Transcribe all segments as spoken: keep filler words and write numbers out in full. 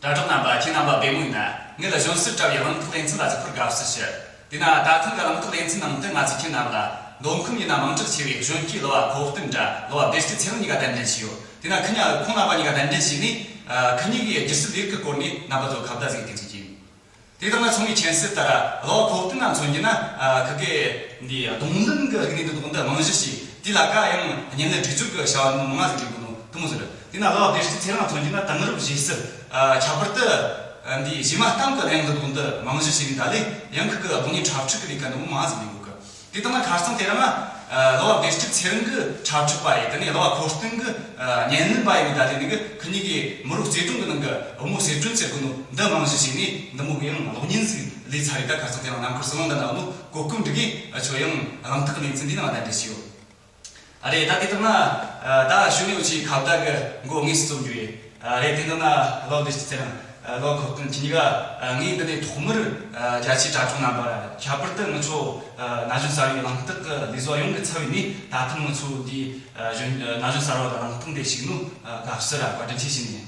དྲ་གྲོགས་རྣམ་པ། ཁྱེད་རྣམ་པ་བདེ་མོ་ཡིན་ན། ངས་གཞོན་གསར་དྲ་བའི་གླེང་སྟེགས་ལེ་ཚན་ལ་གཟིགས་སྐོར་དགའ་བསུ་ཞུ། དེས་ན་ད་ཐེངས་ཀྱི་གླེང་སྟེགས་ལེ་ཚན་ནང་དུ་ང་ཚོས་ཁྱེད་རྣམ་པ་ལ་མདོ་ཁམས་ཡུལ་ན་མིང་གྲགས་ཆེ་བའི་གཞོན་སྐྱེས་གླུ་བ་ཁོ་བསྟན་དང་གླུ་བ་བདེ་སྐྱིད་ཚེ་རིང་གཉིས་ཀ་གདན་འདྲེན་བྱས་ཡོད། དེས་ན་ཁི་གཉིས་ཁོང་རྣམ་པ་གཉིས་ཀ་གདན་འདྲེན་བྱས་ནས། ཨ། ཁི་གཉིས་ཀྱི་སྒྱུ་རྩལ་ལས་རིགས་ཀྱི་སྐོར་ནས་རྣམ་པ་ཚོ་ཁ་བརྡ་ཟིག་ཐེངས་ཤིག་བྱས་ཡིན། དེ་དང་ན་ཚང་མས་མཁྱེན་གསལ་ལྟར། གླུ་བ་ཁོ་བསྟན་ན་མཚོན་རྒྱུ་ན། ཨ། ཁི་གེ་འདི་རྡུང་ལེན་གྱི་རིག་གནས་འདི་དག་འདི་རྨང་གཞི་བྱས། དེ་ལ་ཀ་ཡང་བརྙན་ལེན་སྒྲིག་སྦྱོར་གྱི་བྱ་བ་མང་ང་ཟིག་འགྲིག་གི་ནོ་དེ་མོ་ཟིག་རེད། དེ་ན་གླུ་བ་བདེ་སྐྱིད་ཚེ་རིང་མཚོན་རྒྱུ་ན་དེང་རབས་གཞས་སྲོལ། ཨ། ཁྱད་པར་དུ། ཨ། འདི་གཞས་མ་གཏམ་གྱི་གླུ་དབྱངས་འདི་དག་འདི་རྨང་གཞི་བྱས་ནས་ད་ལས་ཡང་ཁི་གེ་རྡུང་ལེན་འཁྲབ་ཁྲིད་ཀྱི་ལས་ཀ་འདི་མོ་མང་ང་ཟིག་ལས་གོ་གི། དེ་དང་ན་ཁ་སང་དེ་རིང་ང་། ཨ། གླུ་བ་བདེ་སྐྱིད་ཚེ་རིང་གི་འཁྲབ་ཁྲིད་པ་ཡིན། དེ་ནས་གླུ་བ་ཁོ་བསྟན་གྱི། ཨ། བརྙན་ལེན་པ་ཡིན། ད་དེ་ནས་གི་ཁི་གཉིས་ཀྱིས་མི་རབས་རྩེ་གྲོང་གི་ནང་གི་བུ་མོ་ཟེར་སྒྲོན་ཟེར་གོ་ནོ་འདི་རྨང་གཞི་བྱས་ནས་འདི་མོ་གི་ཡང་གློག་བརྙན་ཟིག་ལས་ཚར་རེད། ད་ཁ་སང་དེ་རིང་ནམ་མཁར་ཟི་ལིང་ད་ན་ནོ་གོ་སྐབས་འགྲིག་གི། ཨ། ཁྱོད་ཡང་གླེང་སྟེགས་ལེ་ཚན་འདི་ནང་གདན་འདྲེན་བྱས་ཡོད། ཨ་རེད། ད་དེ་དང་ན། ཨ། ད་ཞུ་ནས་འུ་ཆོའི་ཁ་བརྡ་གི་འགོ་དངོས་སུ་རྩོམ་རྒྱུ་ཡིན། ཨ་རེད། དེ་དང་ན་གླུ་བ་བདེ་སྐྱིད་ཚེ་རིང་། ཨ། གླུ་བ་ཁོ་བསྟན་ཁྱེད་གཉིས་ཀ། ཨ། ངས་འདི་ནས་ཐོག་མར། ཨ། རྒྱ་ཆེའི་དྲ་གྲོགས་རྣམ་པ། ཁྱད་པར་དུ་ང་ཚོ། ཨ། ན་གཞོན་གསར་བའི་གླེང་སྟེགས་ཀྱི་ལས་བཟོ་བ་ཡོངས་ཀྱི་ཚབ་བྱས་ནས། ད་ཐེངས་ང་ཚོ་འདི། ཨ། གཞོན། ཨ། ན་གཞོན་གསར་བ་དང་གླེང་སྟེགས་འདི་ཞུགས་ནོ། ཨ། དགའ་བསུ་ར་བཀའ་དྲིན་ཆེ་ཞུ་ནས།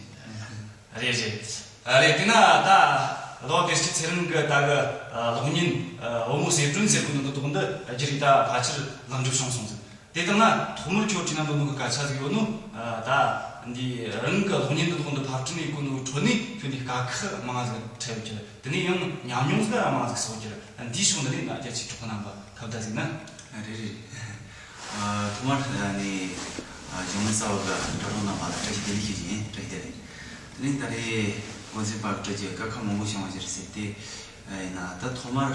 རེད་རེད། ཨ། རེད། དེ་ན་ད་གླུ་བ་བདེ་སྐྱིད་ཚེ་རིང་གི་ད་གི། ཨ། གློག་བརྙན། ཨ། བུ་མོ་ཟེར་སྒྲོན་ཟེར་གོ་ནོ་འདི་དག་འདི་རྒྱུ་རེད། ད་ཕལ་ཆེར་ལེགས་འགྲུབ་བྱུང་སོང་ཟིག། དེ་དང་ན་ཐོག་མར་ཁྱོད་ཁྲིད་ན་འདོད་ནོ་གི་སྐད་ཆ་ཟིག་ཡོད་ནོ། ཨ། ད་འདི་རང་གི་གློག་བརྙན་འདི་དག་འདི་ཕབ་སྐྲུན་ཡེད་གོ་ནོ་ཁྲོད་ནས་ཁྱོད་འདི་དཀའ་ཁག་མང་ང་ཟིག་འཕྲད་ཡོད་ཀྱི་རེད། དེ་ནས་ཡང་ཉམས་མྱོང་ཟིག་མང་ང་ཟིག་གསོག་ཡོད་ཀྱི་རེད། འདིའི་ཕྱོགས་འདི་ནས་ང་རྒྱ་ཆེའི་གྲོགས་པོ་རྣམ་པ་ཁ་བརྡ་ཟིག་ན། ཨ། རེད་རེད། ཨ། ཐོག་མར་ནས། ཨ། གཞུང་ལས་གསར་བ་གི་དྲ་གྲོགས་རྣམ་པ་ལ་བཀྲ་ཤིས་བདེ་ལེགས་ཞུ་རྒྱུ་ཡིན། བཀྲ་ཤིས་བདེ་ལེགས། དེ་ནས་ད་རེས་འགོ་འཛིན་པ་གི་སྤྲོད་རྒྱུ་དཀའ་ཁག་མང་པོ་བྱུང་བ་ཞིག་རེད་ཟེར་ཏེ། ཨ། ཡིན་ན་ད་ཐོག་མར།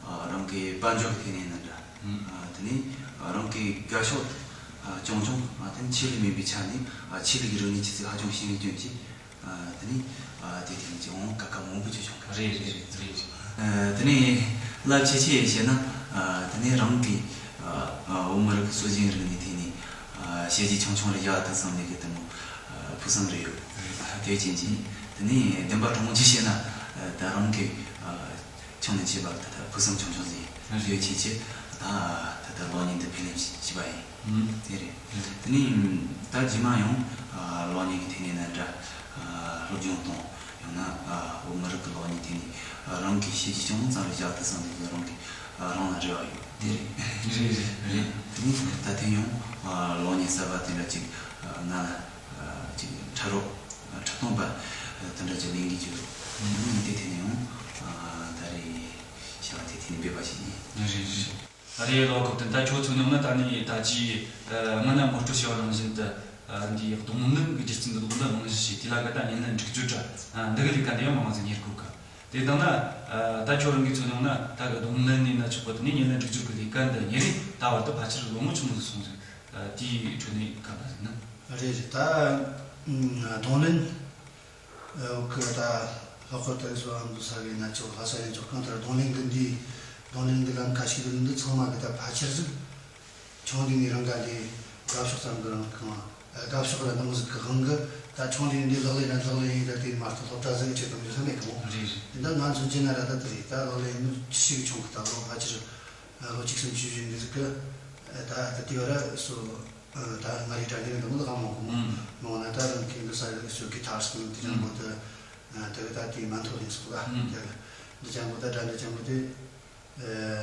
ཨ། རང་གི་དཔལ་འབྱོར་གྱི་ཐད་ནས་ཡིན་ན་འདྲ། ཨ། དེ་ནས། ཨ། རང་གི་དགའ་ཕྱོགས། ཨ། རྐྱང་རྐྱང་། ཨ། དེ་ནས་ཆོས་ལུགས་མིན་པའི་ཆ་ནས། ཨ། ཆོས་ལུགས་ཀྱི་རིག་གནས་ཆུ་ཚད་ཧ་ཅང་ཞན་རྐྱང་གི། ཨ། དེ་ནས། ཨ། དེ་དེ་ནས་ཅི་འོང་དཀའ་ཁག་མང་པོ་ཅིག་བྱུང་གི། རེད་རེད་རེད་རེད། ཨ། དེ་ནས་རླབས་ཆེ་ཆེ་བཤད་ན། ཨ། དེ་ནས་རང་གི། ཨ། ཨ། བོད་མི་རིགས་ཀྱི་སྲོལ་རྒྱུན་རིག་གནས་ཐད་ནས། ཨ། བྱས་རྗེས་ཆུང་ཆུང་རེ་རྒྱག་ཐུབ་སོང་ནས་གི་དེ་མོ། ཨ། ཕུགས་བསམ་རེ་ཡོད། དེ་བྱས་རྗེས། དེ་ནས་བདེན་པ་དྲང་མོ་ཅིག་བཤད་ན། ཨ། ད་རང་གི། ཨ། ཆུང་ནས་བྱས་པ་ད་ལྟ་ཕུགས་བསམ་ཆུང་ཆུང་ཟིག་ཡོད། བྱས་རྗེས་ད་ད་ལྟ་གློག་བརྙན་འདི་ཕབ་ལེན་བྱས་པ་ཡིན། ཨུམ། དེ་རེད། དེ་ནས་ད་རྗེས་མ་ཡང་། ཨ། གློག་བརྙན་གྱི་ཐད་ནས་ན་འདྲ། ཨ། སློབ་སྦྱོང་གཏོང་། ཡང་ན། ཨ། བོད་མི་རིགས་ཀྱི་གློག་བརྙན་ཐད་ནས། ཨ། རང་གི་བྱས་རྗེས་ཅུང་ཙམ་རེ་བཞག་ཐུབ་སོང་ནས་རང་གི། ཨ། རང་ལ་རེ་བ་ཡོད། དེ་རེད། རེད་རེད་རེད། དེ་ནས་ད་ཐེངས་ཡང་། ཨ། གློག་བརྙན་གསར་པ་དེ་འདྲ་ཅིག། ཨ། ང་ལ། ཨ། ཅིག་འཁྲབ་རོགས། ཨ། འཁྲབ་སྟོན་པ། ཨ། དེ་འདྲ་ཅིག་ལེན་གི་བྱོས་རོགས། ཨུམ། དེ་ཐད་ནས་ཡང་། ཨ། ད་རེས་བྱ་བ་དེ་ཐད་ནས་འབད་པ་ཞིག་ཡིན། རེད་རེད། ཨ། རེད། གླུ་བ་ཁོ་བསྟན། ད་ཁྱོད་ཚོ་ནང་ན་ད་ནི་ད་ཅི། ཨ། སྔོན་ན་ངོ་སྤྲོད་བྱས་པ་ནང་བཞིན་དུ། ཨ། འདིའི་རྡུང་ལེན་གྱི་སྒྱུ་རྩལ་འདི་དག་འདི་རྨང་གཞི་བྱས། དེ་ལ་ག་ད་བརྙན་ལེན་སྒྲིག་སྦྱོར་འདྲ། ཨ། འདི་གི་ལས་ཀ་འདི་ཡང་མང་ཟིག་གཉེར་དགོས་གི། དེ་དང་ན། ཨ། ད་ཁྱོད་རང་གི་ཚོ་ནང་ན་ད་གི་རྡུང་ལེན་ཡིན་ན་ཆོག་གི། དེ་ནས་བརྙན་ལེན་སྒྲིག་སྦྱོར་གྱི་ལས་ཀ་འདི་གཉེར་རིང་ད་བར་དུ་ཕལ་ཆེར་ལོ་ངོ་ཆི་མོ་ཟིག་སོང་ཟིག། ཨ། དེའི་ཁྲོད་ནས་ག་འདྲ་ཟིག་ན། རེད་རེད། ད། ཨ། རྡུང་ལེན། ཨ། འོ་གི་ད་ལྷག་པར་དུ་བཟོ་བ་འདུག་ས་གི་ན་ཆོག་ལྷ་ས་ཡན་ཆོག་གང་ལྟར་རྡུང་ལེན་གི་འདི། རྡུང་ལེན་གི་ལམ་ཁ་ཞིག་འདི་ཚང་མ་གི་ད་ཕལ་ཆེར་ཟིག་ཆུང་དུས་ནས་རང་ག་འདི་དགའ་ཕྱོགས་ཙམ་གི་རང་གང་། ཨ། དགའ་ཕྱོགས་ར་སྣང་ཟིག་གི་དབང་གི་ད་ཆུང་དུས་ནས་འདི་ལག་ལེན་ན་ལག་ལེན་ཡིན། ད་དེ་མ་གཏོགས་སློབ་གྲྭ་ཟིག་ཆེད་དུ་འཇུག་ས་མེད་གི་མོ། རེད་རེད། འདི་ད་ང་ཚོ་འཇིན་ན་ར་ད་དེ་རེད། ད་ལག་ལེན་ནི་ཆི་ཞིག་ཆུང་གི། ད་ལོ་ཕལ་ཆེར། ཨ། ལོ་གཅིག་གསུམ་བཅུ་བཞི་འདི་ཟིག་གི། ཨ། ད་ད་དེ་བ་ར་སོ། ཨ། ད་ང་རེ་དྲ་འདི་ནི་འདི་མོ་ད་གང་མང་གི་མོ། ཨུམ། མང་ན་ད་རང་གི་འདི་ས་རེ་སོ་གི་ཐར་སོང་དེ་ཅང་པོ་ད། ཨ། དེ་གི་ད་དེ་མ་མཐོ་ལེན་སོང་ལ། ཨུམ། དེ་གི་འདི་ཅང་པོ་ད་དྲ་འདི་ཅང་པོ་དེ། ཨ།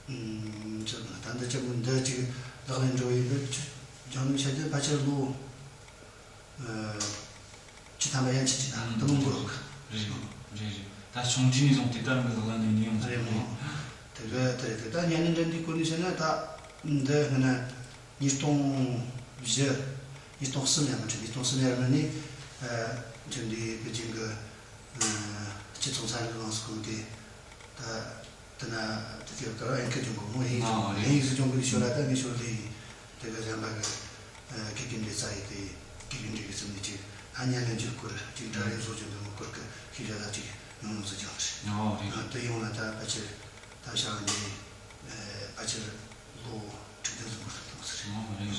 ཨུམ། ཅི་ད་འདི་ཅང་པོ་འདི་ཅིག་ལག་ལེན་འགྲོ་ཡི་འདི་ཅི་ཅང་ནི་བྱ་རྒྱུ་ཕལ་ཆེར་ལོ། ཨ། བཅུ་ཐམ་པ་ཡན་ཆད་ཅིག་ད་དུ་མི་འགོར་གི། རེད་རེད་རེད། ད་ཆུང་དུས་ནས་བཟུང་དེ་ལྟར་གི་ལག་ལེན་ནས་ནས་ཡོང་ཟེར་རེད་མོ། དེ་གི་དེ་རེད། དེ་ད་བརྙན་ལེན་འདྲ་འདི་སྐོར་ནས་བཤད་ན་ད་འདི་སྔ་ན་ཉིས་སྟོང་བཞི། ཉིས་སྟོང་གསུམ་ཡར་མར་ཁྲིད། ཉིས་སྟོང་གསུམ་ཡར་མར་ནས། ཨ། ཁྱོད་འདི་པེ་ཅིང་གི། ཨ། སྤྱི་ཚོགས་ཚན་རིག་ལངས་སུ་ཁོང་དེ་ད། དེ་ན་དེ་དེ་ག་ཨན་ཁི་ལྗོངས་གི་མོ་ཡིན། ཨ། རེད། ཡིན་ཟི་ལྗོངས་གི་ཤོར་ར་ད་ངས་ཤོར་ལེ་ཡིན། དེ་ག་གཞན་པ་གི། ཨ། དགེ་རྒན་འདྲེ་རྩ་ཡི་དེ་དགེ་རྒན་འདྲེ་གི་སེམས་ནས་ཅིག་ཨ་ཉན་ལེན་རྒྱུ་སྐོར་ཅིག་འདྲ་རེ་བཟོ་རྒྱུ་འདི་མོ་སྐོར་གི་ཤེས་བྱ་ལ་ཅིག་ཡོང་ཡོང་ཟི་ཀྱང་རེད། ཨ། རེད། ཨ། དེ་ཡོང་ལ་ད་ཕལ་ཆེར་ད་ཞང་འདི། ཨ། ཕལ་ཆེར་ལོ་དྲུག་བདུན་ཙམ་འགོར་ཐུབ་ཐུབ་ཟེར། ཨ། རེད་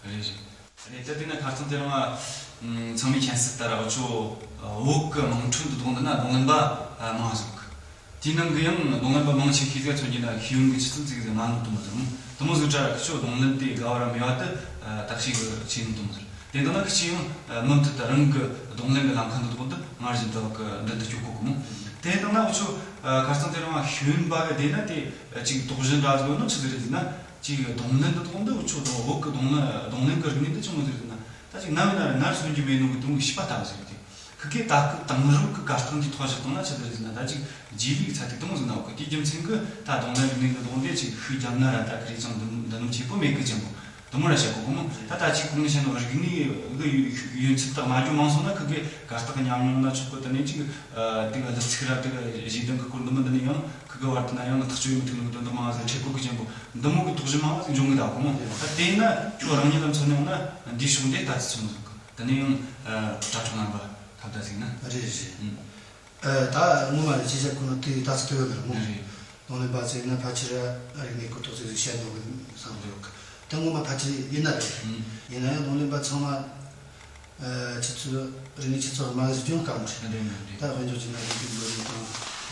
རེད་རེད་རེད། རེད། ད་དེ་ན་ཁ་སང་དེ་རིང་ང་ཚང་མས་མཁྱེན་གསལ་ལྟར་འུ་ཆོ་བོད་ཀྱི་དམངས་ཁྲོད་འདི་དག་འདི་ན་རྡུང་ལེན་པ་མང་ཟིག། དེའི་ནང་གི་ཡང་རྡུང་ལེན་པ་མང་ཆེ་ཤོས་ཀ་མཚོན་རྒྱུ་ན་ཤེས་ཡོན་གྱི་ཆུ་ཚད་ཙིག་ཟིག་དམའ་ནོ་དེ་མོ་ཟིག་རེད། དེ་མོ་ཟིག་ད་ར་ཁི་ཆོ་རྡུང་ལེན་དེ་དགའ་བ་ར་མེད་པ་དེ་ཐབས་ཤེས་གི་ཆེ་ནོ་དེ་མོ་ཟིག་རེད། དེ་དང་ན་ཁི་ཆེ་ཡང་མུ་མཐུད་དུ་རང་གི་གདོང་ལེན་གྱི་ལམ་ཁ་འདི་དག་འདི་སྔར་བཞིན་དུ་གི་མདུན་དུ་སྐྱོད་དགོས་གི་མོ། དེ་དང་ན་འུ་ཆོ་ཁ་སང་དེ་རིང་ཤེས་ཡོན་པ་གི་དེ་ན་དེ་ཅིག་དོགས་གཞི་འདྲ་ཟིག་ཡོད་ནོ་ཆི་ཟིག་རེད་ཟེར་ན། ཅིག་གདོང་ལེན་འདི་དག་འདི་འུ་ཆོ་དང་བོད་གི་གདོང་ལེན་གདོང་ལེན་གི་རིག་གནས་འདི་ཆི་མོ་ཟིག་རེད་ཟེར་ན། ད་ཅིག་ནམ་ཡིན་ན་རེ་ནར་སོན་རྒྱུ་མེད་ནོ་གི་དུང་གི་བྱིས་པ་ལྟ་བུ་ཟིག་རེད་དེ། ཁི་གེ་ད་སྐུ་དེང་རབས་ཀྱི་གར་སྟེགས་འདི་ཐོག་བཞག་བཏང་ན་ཆི་ཟིག་རེད་ཟེར་ན། ད་ཅིག་རྗེས་ལུས་ཚད་ཐིག་དུ་མོ་ཟིག་ན་འོ་གི། དེའི་རྒྱུ་མཚན་གི་ད་གདོང་ལེན་རིག་གནས་འདི་དག་འདི་ཅིག་ཤུགས་བརྒྱབ་ན་ར་ད་ཁི་རེ་ཅང་འདི་འདི་ནོ་ཆེ་པོ་མེད་གི་ཅན་པོ། དུ་མོ་ར་བཤད་གོ་གོ་མོ། ད་ད་ཅིག་གོང་ནས་བཤད་ནོ་རིག་གནས་གི་ཡོན་ཚད་དག་མ་འཇོག་མང་སོང་ན། ཁི་གེ་གར་སྟེགས་ཉམས་མྱོང་ན་ཆོག་གི། དེ་ནས་ཅིག་དེ་ག་གླུ་ཚིག་ར་དེ་ག་གཞས་དོན་གི་སྐོར་འདི་མོ་འདི་ནས་ཡང་ཁི་གེ་བར་དུ་ན་ཡང་ཐག་གཅོད་མི་ཐུབ་ནོ་གི་དོན་དག་མང་ཟིག་འཕྲད་གོ་གི་ཅན་པོ། འདི་མོ་གི་དོགས་གཞི་མང་ཟིག་འབྱུང་གི་ད་གོ་མོ། ད་དེ་ན་ཁྱོད་རང་ཉིད་ལ་མཚོན་ཡོང་ན་འདིའི་ཕྱོགས་འདི་ལྟ་ཚུལ་ཆི་མོ་ཟིག་གི། དེ་ནས་ཡང་དྲ་གྲོགས་རྣམ་པ་ཐབས་ད་ཟིག་ན། རེད་རེད། ཨ། ད་ངོ་མ་རེད། ཅི་བྱ་ཁོ་ན་དེ་ད་ཚོད་ཐུབ་ཡོད་མེད་རེད་མོ། རེད། གདོང་ལེན་པ་ཚོས་ན་ཕལ་ཆེར་རིག་གནས་གོ་རྟོགས་ཚོད་ཟིག་བཤད་འདུག་གི་བསམ་གི་ཡོད་གི། ད་ངོ་མ་ཕལ་ཆེར་ཡིན་ན་རེད། ཨུམ། ཡིན་ན་ཡང་གདོང་ལེན་པ་ཚང་མ་ཨ་ཆུ་ཚོད་རིག་གནས་ཆུ་ཚོད་མ་ཟིག་ཅུང་དཀའ་མོ་རེད། རེད་རེད་རེད། ད་དཔལ་འབྱོར་གྱི་ན་དགེ་རྒན་ལོ་རེ་དང་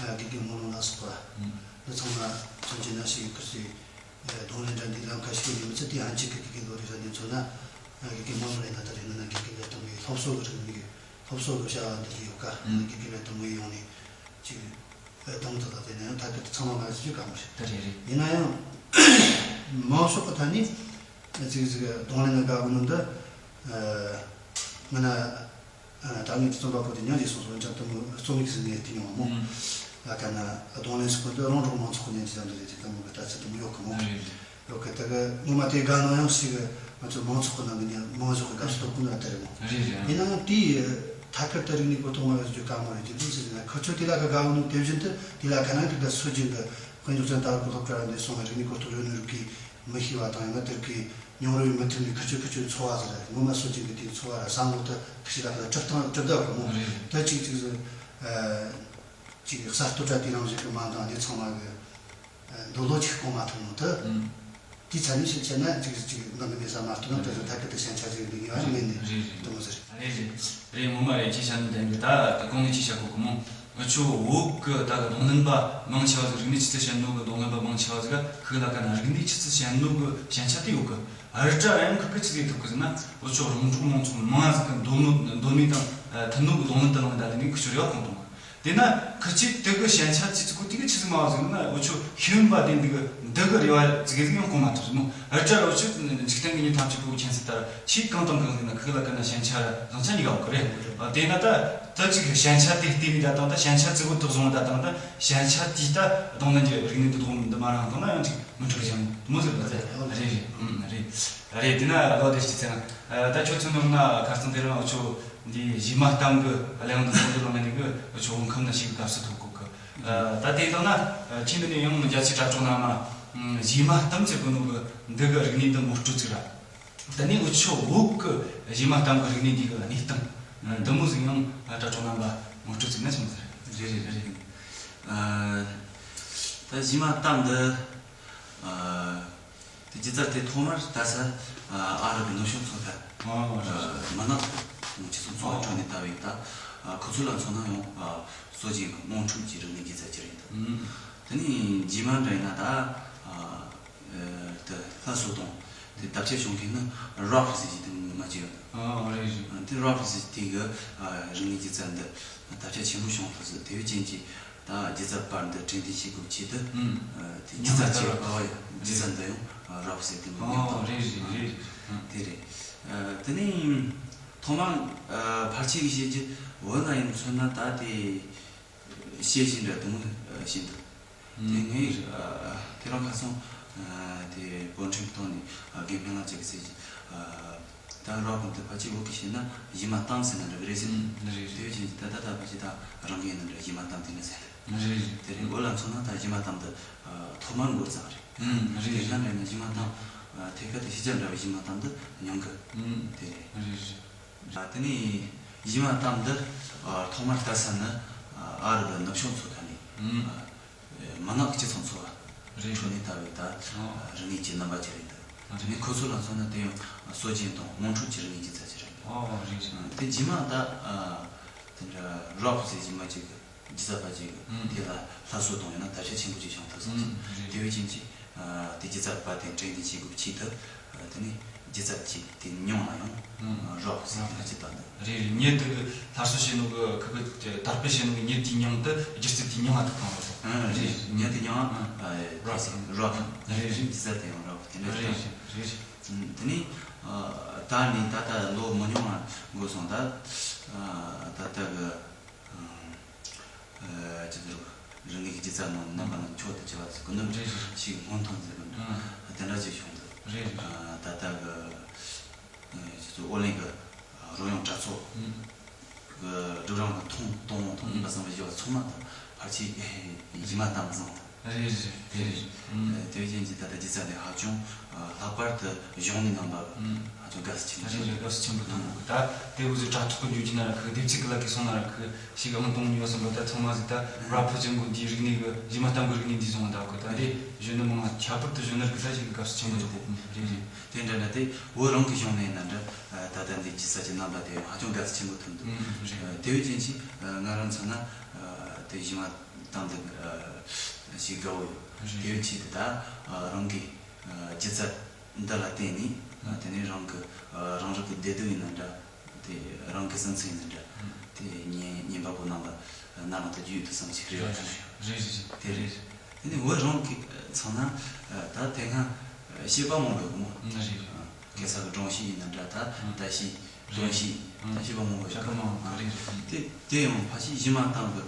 ཨ་དགེ་རྒན་སྨོན་ལམ་ལ་སོགས་པ། ཨུམ། འདི་ཚང་མ་མཚོན་བྱེད་ན་ཞིག་གི་ཟེར། གདོང་ལེན་འདྲ་འདི་ལམ་ཁ་ཞིག་ཡོད་མི་ཚེ་དེ་ཧན་ཅིག་གི་དགེ་རྒན་ལོ་རེ་ར་འདི་མཚོན་ན། དགེ་རྒན་མང་མང་ཡིན་ན་ད་རེས་ནི་ན་དགེ་རྒན་ལས་དང་བའི་སློབ་གསོ་གི་རིག་གནས་སློབ་གསོ་གི་བྱ་བ་འདི་ལས་ཡོད་ཀ། ཨུམ། དགེ་རྒན་ལས་དང་བའི་ཡོང་ནས་ཅིག་གདོང་དུ་ད་དེ་ནས་ད་གི་ཚང་མ་ང་ཚོ་ཅིག་ག་མ་རེད། ད་རེད་རེད། ཡིན་ན་ཡང་མང་ཤོས་ཀྱི་ཐད་ནས་ཅིག་ཅིག་གདོང་ལེན་ལ་དགའ་བོ་ནི་འདི་ང་ན། ད་ངས་རྩོམ་པ་པོ་དེ་ཉག་ཅིག་སོང་སོང་ཅང་དུ་མོ་རྩོམ་ཡིག་ཟིན་ནས་བལྟས་མྱོང་བ་མོ། ཨ་ཀ་ན་གདོང་ལེན་སུ་ཁོ་འདི་རང་རང་མང་ཚོགས་ཉན་གྱི་ལམ་དུ་རེད་དེ་དུ་མོ་གི་ལྟ་ཚུལ་དུ་མོ་ཡོད་གི་མོ། རེད་རེད། ཡོད་གི་ད་གི་ངོ་མ་དེ་དགའ་ནོ་ཡང་ཞིག་ང་ཚོ་མང་ཚོགས་ཀྱི་ནང་གི་ཉན་མང་ཚོགས་ཀྱི་དགའ་བསུ་ཐོབ་ཀུན་ལ་ལྟ་རེད་མོ། རེད་རེད། ཡིན་ནའང་དེའི་ཐད་ཀར་དུ་རིག་གནས་གོ་རྟོགས་མ་ཡོད་རྒྱུ་དཀའ་མོ་རེད་ཀྱི་འདུག་ཟེར་ན། ཁོ་ཚོ་དེ་ལ་གི་དགའ་བོ་ནོ་དེ་བཞིན་དུ་དེ་ལ་ག་ན་གི་ད་སུ་རྒྱུན་གི་དཔལ་འབྱོར་ཅན་ལྟ་བུ་གི་སློབ་གྲྭ་ར་འདི་སོང་བ་རིག་གནས་གོ་རྟོགས་ཡོད་ནོ་རིག་གི་མི་ཤེས་པ་དང་ཡང་ན་དེར་གི་མྱོང་རོལ་མི་མཐུན་པའི་ཁུ་ཆོས་ཁུ་ཆོས་འཚོ་བ་ཟེར་ར། ངོ་མ་སྲོལ་རྒྱུན་གི་དེའི་འཚོ་བ་ར་བསམ་བློ་དེ་ཁུ་ཆོས་ལ་ཁ་ལ་གྲུབ་སྟངས་གྲུབ་བསྡད་པ་མོ། རེད། དེ་གཅིག་གཅིག་ཟེར། ཨ། གཅིག་གསར་གཏོད་གྲ་དེ་རང་བཞིན་གི་མ་འདང་ནི་ཚང་མ་གི་འདོད་བློ་གཅིག་སྐོང་མ་ཐུབ་ནོ་དེ། ཨུམ། དེའི་ཚ་ནི་ཞིག་བྱས་ན་གཅིག་གཅིག་འདང་གི་མེད་ས་མ་གཏོགས་ན་དེ་ཚོ་ཐད་ཀར་དུ་ཞན་ཆ་ཟིག་འདི་ངེས་པ་རེད། མེད་ནི་རེད་རེད། དེ་མོ་ཟེར། རེད་རེད། རེད། ངོ་མ་རེད། ཅི་བྱ་ནི་དེ་འདི་ད་གོང་ནས་ཅི་བྱ་གོ་གི་མོ། འུ་ཆོ་བོད་གི་ད་གི་གདོང་ལེན་པ་མང་ཆེ་བ་ཟིག་རིག་གནས་ཆུ་ཚད་ཞན་ནོ་གི་གདོང་ལེན་པ་མང་ཆེ་བ་ཟིག་ག་ཁི་ལ་ཀ་ན་རིག་གནས་ཆུ་ཚད་ཞན་ནོ་གི་ཞན་ཆ་དེ་ཡོད་གི། ཨ་རི་ཀྲ་ཡང་ཁི་གི་ཆི་ཟིག་ཐུབ་གི་ཟེར་ན། འུ་ཆོ་རོང་འབྲོག་མང་ཚོགས་མང་ཟིག་གི་འདོད་མོས་འདོད་མོས་དང་ཐུན་མོང་གི་གདོང་ལེན་དུ་བླངས་ད་ལེ་ནི་ཁི་ཆོ་རེ་བ་གོང་དུ་མ། དེ་ན་ཁི་ཆི་དེ་གི་ཞན་ཆ་ཆི་ཆི་གོ་དེ་གི་ཆི་ཟིག་མ་བ་ཟིག་ན། འུ་ཆོ་ཤེས་ཡོན་པ་དེ་འདི་གི་འདི་གི་རེ་བ་ཟིག་ཟིག་ཡང་གོང་མ་ཐུབ་ཟིག་མོ། ཨ་རི་ཀྲ་འུ་ཆོ་འཇིག་རྟེན་གི་མྱི་ཐམས་ཅད་པོ་མཁྱེན་གསལ་ལྟར་ཆི་གང་དང་གང་ཟིག་ན་ཁི་ལ་ཀ་ན་ཞན་ཆ་ར་བཟང་ཆ་གཉིས་ཀ་ཡོད་གི་རེད། དེ་ན་ད་ད་ཅིག་ཞན་ཆ་དེ་བལྟས་ནི་ད་དང་ད་ཞན་ཆ་ཆི་གོ་ཐུབ་སོང་ད་དང་ད་ཞན་ཆ་དེ་ད་གདོང་ལེན་གྱི་རིག་གནས་འདི་དག་འདི་མ་རང་དང་ན་ཡང་ཅིག་མི་འགྲིག་ཅིང་མོ་ཟེར་བ་ཟེར། རེད་རེད། ཨུམ། རེད། རེད། དེ་ན་ལོ་དེ་ཞིག་ཚེ་ན་ད་ཁྱོད་ཚོ་ནང་ན་ཁ་སང་དེ་རིང་འུ་ཆོ་འདི་གཞས་མ་གཏམ་གི་གླེང་འདི་ཚོ་འདི་ལོ་ན་ནི་གི་འུ་ཆོ་འོང་ཁམས་ན་ཞིག་གི་སྐབས་སུ་ཐུག་གོ་གི། ད་དེ་དང་ན་ཁྱིམ་འདི་ནས་ཡང་རྒྱ་ཆེ་གྲྭ་གྲོགས་རྣམས་གཞས་མ་གཏམ་ཚེ་གོ་ནོ་གི་འདི་གི་རིག་གནས་འདི་ངོ་སྤྲོད་ཚིག་ར། ད་ནི་འུ་ཆོ་བོད་གི་གཞས་མ་གཏམ་གི་རིག་གནས་འདི་གི་གནས་སྟངས་འདི་མོ་ཟིག་ཡང་གྲྭ་གྲོགས་རྣམས་ངོ་སྤྲོད་ཚིག་ན་ཆི་མོ་ཟེར། རེད་རེད་རེད། ད་གཞས་མ་གཏམ་འདི། དེ་སྒྱུ་རྩལ་དེ་ཐོག་མར་ལྟ་ས་ཨ་རི་གི་ནུབ་བྱང་མཚོ་ཐར། ཨོ། མི་ནག་ཁྱི་ཚོ་འཚོ་བ་སྐྱོང་ནས་ལྟ་བའི་ད་ཁོ་ཚོ་ལ་མཚོན་ན་ཡང་སྲོལ་རྒྱུན་གི་དམངས་ཁྲོད་ཀྱི་རིག་གནས་སྒྱུ་རྩལ་ཅིག་རེད་འདུག་ཨུམ། དེ་ནས་རྗེས་མ་འདྲ་ཡིན་ན་ད་དེ་སླར་གསོ་དང་དེ་དར་ཁྱབ་བྱུང་མཁན་ནི་རོབ་ཟེར་གྱི་དེ་ངོ་མ་ཅིག་ཡོད་འདུག་ཨོ་རེད་རེད། དེ་རོབ་ཟེར་གྱི་དེ་གི་རིག་གནས་སྒྱུ་རྩལ་འདི་དར་ཁྱབ་ཆེན་པོ་བྱུང་ཐུབ་ཟེར། དེ་བས་ཀྱང་ཅིག་ད་སྒྱུ་རྩལ་པ་འདི་དྲན་རྟེན་བྱེད་དགོས་ཆེད་དུ། ཨུམ། དེ་སྒྱུ་རྩལ་ཆེ་བ་ཡོད། སྒྱུ་རྩལ་འདི་ཡང་རོབ་ཟེར་དེ་མོ་ཉམས་ཨོ་དང་། རེད་རེད་རེད། དེ་རེད། དེ་ནས་ཐོག་མར་ཕལ་ཆེར་གྱི་བཤད་རྒྱུ་བོད་ལ་ཡིན་མཚོན་ན་ད་དེ་བཤད་བཞིན་འདྲ་དུ་མོ་བཞིན་དུ། དེ་ངས་དེ་རིང་ཁ་སང་དེ་བོད་ཁྲིམས་ཐོག་ནས་དགེ་འཕེལ་ལགས་ཅིག་གིས་ཟེར་གྱི། ད་རོགས་ཀུན་དེ་ཕལ་ཆེར་བོད་ཀྱི་བཤད་ན་གཞས་མ་གཏམ་ཟེར་ན་འདྲ་བ་རེད་ཟེར། ཨུམ། རེད་རེད། དེ་བཞིན་ད་ལྟ་ད་ཕལ་ཆེར་ད་རང་གི་ཡིན་ན་འདྲ་གཞས་མ་གཏམ་དེ་ནི་ཟེར། རེད་རེད། དེ་རིང་བོད་ལ་མཚོན་ན་ད་གཞས་མ་གཏམ་དེ་ཐོག་མར་འགོ་བརྩམས་རེད། ཨུམ། རེད་དེ་རེད། ག་འདྲ་ན་གཞས་མ་གཏམ་ཐད་ཀར་དུ་ཕྱི་རྒྱལ་འདྲ་བའི་གཞས་མ་གཏམ་དེ་ཉུང་གི། ཨུམ། དེ་རེད། རེད་རེད། དེ་ནས་གཞས་མ་གཏམ་འདི་ཐོག་མར་ལྟ་ས་ནི་ཨ་རི་གི་ནུབ་བྱང་མཚོ་ཐར་ནས། ཨུམ། མི་ནག་སྤྱི་ཚོགས་འཚོ་བ་རེད། ཁྲོད་ནས་ལྟ་བའི་ད་ཨོ། རིག་གནས་ཀྱི་རྣམ་པ་ཅིག་རེད་འདུག་རེད། དེ་ནས་ཁོ་ཚོ་ལ་མཚོན་ན་དེ་ཡང་སྲོལ་རྒྱུན་དང་དམངས་ཁྲོད་ཀྱི་རིག་གནས་ཀྱི་རྩ་ཆེ་རེད་འདུག་ཨོ་རེད་རེད། དེ་རྗེས་མ་ད་དེ་འདྲ་རོབ་ཟེར་གྱི་མི་གཅིག་གི་སྒྱུ་རྩལ་པ་གཅིག་གི་ཨུམ། དེ་ལ་སླར་གསོ་དང་ཡང་ན་དར་ཁྱབ་ཆེན་པོ་ཅིག་བྱུང་ཐུབ་སོང་ཟིག་ཨུམ། རེད། དེ་བས་ཀྱང་ཅིག་དེ་སྒྱུ་རྩལ་པ་དེ་དྲན་རྟེན་བྱེད་དགོས་པའི་ཆེད་དུ་དེ་ནས་ ལྗིད་ཚད་ཅིག་དེ་མྱིང་ལ་ཡང་ཨང་རོག་ཟེར་ལ་ཅི་ལྟ་འདུག་རེད་རེད། ཉལ་དུ་གི་སླར་གསོ་བྱེད་ནོ་གི་ཁུ་གི་དར་སྤེལ་བྱེད་ནོ་གི་ཉལ་དེའི་མྱིང་དུ་སྒྱུ་རྩལ་དེའི་མྱིང་ང་ཐུག་གང་རེད། ཨང་རེད། ཉལ་དེ་མྱིང་ཨང་རོག་རོག་རེད་རེད། སྒྱུ་རྩལ་དེ་ཡང་རོག་དེ་འདྲ་རེད་རེད། རེད་རེད། དེ་ནས་ད་ནི་ད་ལྟ་ལོ་མི་ཉུང་བ་འགོར་སོང་ད། ད་ལྟ་གི་ཅི་ཟེར་རང་གི་སྒྱུ་རྩལ་ནང་རྣམ་པ་ནང་མཆོག་ཏུ་གྱུར་པ་ཟེར་གོ་ནོ་རེད་རེད། ཞིག་སྔོན་ཐོན་ཟེར་གོ་ནོ་ཨང་དེ་འདྲ་ཅིག་བྱུང་འདུག་རེད་རེད། ད་ལྟ་གི་ཅི་ཚོ་ཨོ་གླིང་གི་རོལ་དབྱངས་གྲྭ་ཚོགས་ཨང་གི་སྒྲིག་རིམ་གི་ཐོན་གཏོང་ཐོན་ཨང་པ་བསམ་པའི་བཞི་བ་ཚང་མ་དང་ཕལ་ཆེར་ཡིད་མ་དམ་བཟང་དང་། རེད་རེད་རེད་རེད། དེ་བཞིན་གྱི་ད་ལྟ་སྒྱུ་རྩལ་འདི་ཧ་ཅང་ལྷག་པར་དུ་གཞུང་ནས་རྣམ་པ་ཧ་ཅང་དགའ་བསུ་ཆེན་པོ་རེད་རེད། དགའ་བསུ་ཆེན་པོ་དང་ད་དེ་འུ་ཚོའི་དྲ་ཐོག་གི་འཇུག་རྒྱུ་ན་ར་ཁུ་སྡེབ་ཚིག་གི་ལ་གི་སོང་ན་ར་ཁུ་ཞིག་ཨང་གཏོང་ཉོ་སོང་གི་ད་ཚང་མ་ཟིག་ད་ར་ཕུ་ཅན་གོ་འདིའི་རིག་གནས་གི་གཞས་མ་གཏམ་གི་རིག་གནས་འདི་བཟུང་ད་གི་ད་འདི་གཞོན་ནུ་མང་ང་ཁྱད་པར་དུ་གཞོན་ནུར་གི་ད་ཞིག་གི་དགའ་བསུ་ཆེན་པོ་རེད། རེད་རེད། དེ་འདྲ་འདྲ་དེ་བོད་རང་གི་གཞུང་ནས་ཡིན་ན་འདྲ་ད་ལྟ་འདི་སྒྱུ་རྩལ་གྱི་རྣམ་པ་དེ་ཧ་ཅང་དགའ་བསུ་ཆེན་པོ་ཐོན་འདུག་དེ་བས་ཀྱང་ཅི་ང་རང་མཚོན་ན་དེ་གཞས་མ་གཏམ་འདི་ཞིག་དགའ་བོ་ཡོད། རེད། དེ་བས་ཅི་དེ་ད་རང་གི་སྒྱུ་རྩལ་འདི་ལ་བརྟེན་ནས་དེ་ནས་རང་གི་རང་རིག་གི་བདེ་སྡུག་ཡིན་ན་འདྲ། དེ་རང་གི་སེམས་ཚེགས་ཡིན་ན་འདྲ། དེ་ཉན་ཉན་པ་པོ་རྣམ་པ་རྣ་ལམ་དུ་རྒྱུས་ཡོད་དུ་བསམ་ཞིག་རེད་བ། རེད་རེད་རེད། དེ་རེད། དེ་ནི་བོད་རང་གི་ཚང་ན་ད་དེ་སྔ་བཤད་པ་མང་པོ་ཡོད་མོ། རེད་རེད། གེ་སར་གི་སྒྲུང་གཞས་ཡིན་ན་འདྲ་ད་ད་གཞས་དོན་གཞས་ད་བཤད་པ་མང་པོ་ཡོད་བཤད་པ་མང་པོ་རེད་རེད། དེ་དེ་ཡང་ཕལ་ཆེར་གཞས་མ་གཏམ་གི་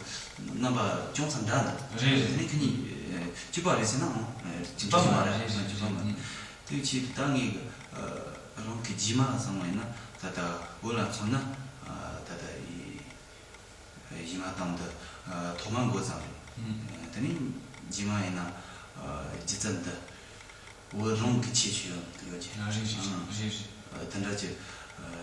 རྣམ་པ་ཅུང་ཙམ་འདྲ་འདུག་རེད་རེད། དེ་ནི་ཁི་གཉིས་གཅིག་པ་རེད་ཟེར་ནའང་གཅིག་པ་མ་རེད། གཅིག་པ་མ་རེད། དེ་ཆེད་དུ་ད་ངས་རང་གི་རྗེས་མ་བསམ་བ་ཡིན་ན་ད་ལྟ་བོད་ལ་མཚོན་ན་ད་ལྟ་ཡི་གཞས་མ་གཏམ་འདི་ཐོག་མ་འགོ་བརྩམས་རེད། དེ་ནས་རྗེས་མ་ཡིན་ན་སྒྱུ་རྩལ་འདི་བོད་རང་གི་ཁྱད་ཆོས་ཡོད་ཀྱི་ཡོད་ཀྱི། རེད་རེད་རེད་རེད། དེ་འདྲ་གྱི་